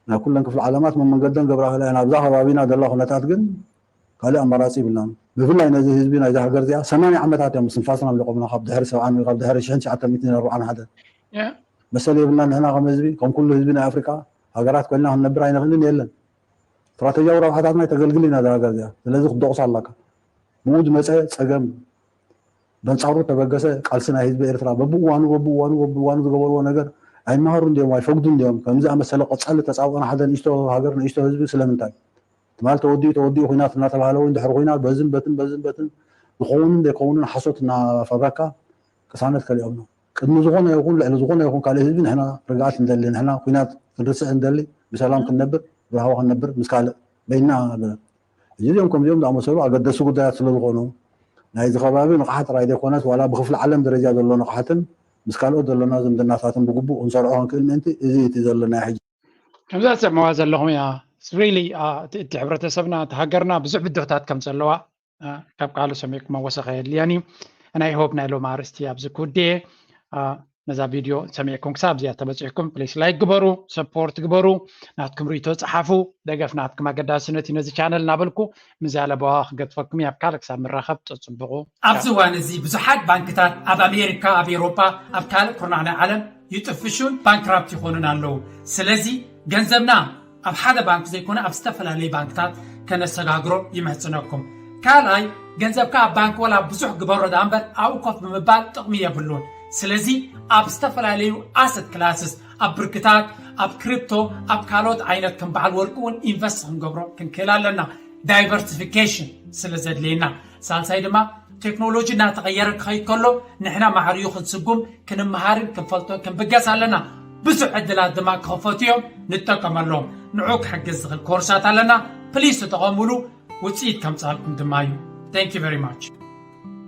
ናይ ኩለን ክፍሊ ዓለማት መመንገደን ገብራ ክእላ እየን። ኣብዛ ከባቢና ዘላ ኩነታት ግን ካልእ ኣማራፂ ይብልናን። ብፍላይ ነዚ ህዝቢ ናይዚ ሃገር እዚኣ ሰማንያ ዓመታት እዮም ስንፋስና ኣምሊቆምና ካብ ድሕሪ ሰብዓን ወይ ካብ ድሕሪ ሽሕን ትሽዓተ ሚእትን ኣርብዓን ሓደን መሰል የብልና ንሕና ከም ህዝቢ ከም ኩሉ ህዝቢ ናይ ኣፍሪቃ ሃገራት ኮይንና ክንነብር ኣይንኽእልን የለን። ስትራተጂያዊ ረብሓታትና ተገልግል ኢና እዛ ሃገር እዚኣ። ስለዚ ክትደቑሳ ኣለካ። ብኡ ዝመፀ ፀገም በንፃሩ ተበገሰ ቃልሲ ናይ ህዝቢ ኤርትራ በብእዋኑ በብእዋኑ በብእዋኑ ዝገበርዎ ነገር ኣይመሃሩ እንዲዮም ኣይፈግዱ እንዲዮም። ከምዚ ኣመሰለ ቀፃሊ ተፃብኦ ንሓደ ንእሽቶ ሃገር ንእሽቶ ህዝቢ ስለምንታይ? ትማል ተወዲኡ ተወዲኡ ኩናት እናተባሃለ እውን ድሕሪ ኩናት በዝን በትን በዝን በትን ዝኸውንን ዘይከውንን ሓሶት እናፈብረካ ቅሳነት ከሊኦም ነው። ቅድሚ ዝኾነ ይኹን ልዕሊ ዝኾነ ይኹን ካልእ ህዝቢ ንሕና ርግኣት ንደሊ፣ ንሕና ኩናት ክንርስዕ ንደሊ፣ ብሰላም ክንነብር ብራህዋ ክንነብር ምስ ካልእ በይንና ንብል። ሕጂ እዚኦም ከምዚኦም ዝኣመሰሉ ኣገደስቲ ጉዳያት ስለ ዝኾኑ ናይዚ ከባቢ ንቕሓት ጥራይ ዘይኮነስ ዋላ ብክፍሊ ዓለም ደረጃ ዘሎ ንቕሓትን ምስ ካልኦት ዘለና ዝምድናታትን ብግቡእ ክንሰርዖ ክንክእል ምእንቲ እዚ እቲ ዘለና ሕጂ ከምዛ ትሰምዕዋ ዘለኹም እያ really እቲ ሕብረተሰብና እቲ ሃገርና ብዙሕ ብድሆታት ከም ዘለዋ ካብ ቃሉ ሰሚዕኩም መወሰኸ የድልየን እዩ። ናይ ሆፕ ናይ ሎም ኣርእስቲ ኣብዚ ክውድየ ነዛ ቪድዮ ሰሚዕኩም ክሳብ እዚኣ ተበፂሕኩም ፕሊስ ላይክ ግበሩ፣ ሰፖርት ግበሩ፣ ናትኩም ርእቶ ፀሓፉ። ደገፍ ናትኩም ኣገዳስነት እዩ ነዚ ቻነል እናበልኩ ምዚ ኣለባዋ ክገድፈኩም ኣብ ካልእ ክሳብ ምራኸብ ተፅብቑ። ኣብዚ እዋን እዚ ብዙሓት ባንክታት ኣብ ኣሜሪካ፣ ኣብ ኤሮጳ፣ ኣብ ካልእ ኩርናዕ ናይ ዓለም ይጥፍሹን ባንክራፕት ይኾኑን ኣለዉ። ስለዚ ገንዘብና ኣብ ሓደ ባንክ ዘይኮነ ኣብ ዝተፈላለዩ ባንክታት ከነሰጋግሮ ይምሕጽነኩም። ካልኣይ ገንዘብካ ኣብ ባንክ ወላ ብዙሕ ግበሮ ደኣ እምበር ኣብኡ ኮፍ ብምባል ጥቕሚ የብሉን። ስለዚ ኣብ ዝተፈላለዩ ኣሰት ክላስስ ኣብ ብርክታት ኣብ ክሪፕቶ ኣብ ካልኦት ዓይነት ከም በዓል ወርቂ እውን ኢንቨስት ክንገብሮ ክንክእል ኣለና። ዳይቨርሲፊኬሽን ስለ ዘድልየና። ሳልሳይ ድማ ቴክኖሎጂ እናተቐየረ ክኸይድ ከሎ ንሕና ማዕርዩ ክንስጉም ክንመሃርን ክንፈልጦ ክንብገስ ኣለና። ብዙሕ ዕድላት ድማ ክኸፈቱ እዮም፣ ንጠቀመሎም። ንዑ ክሕግዝ ዝኽእል ኮርሳት ኣለና። ፕሊስ ተጠቐሙሉ፣ ውፅኢት ከምፅኣልኩም ድማ እዩ። Thank you very much።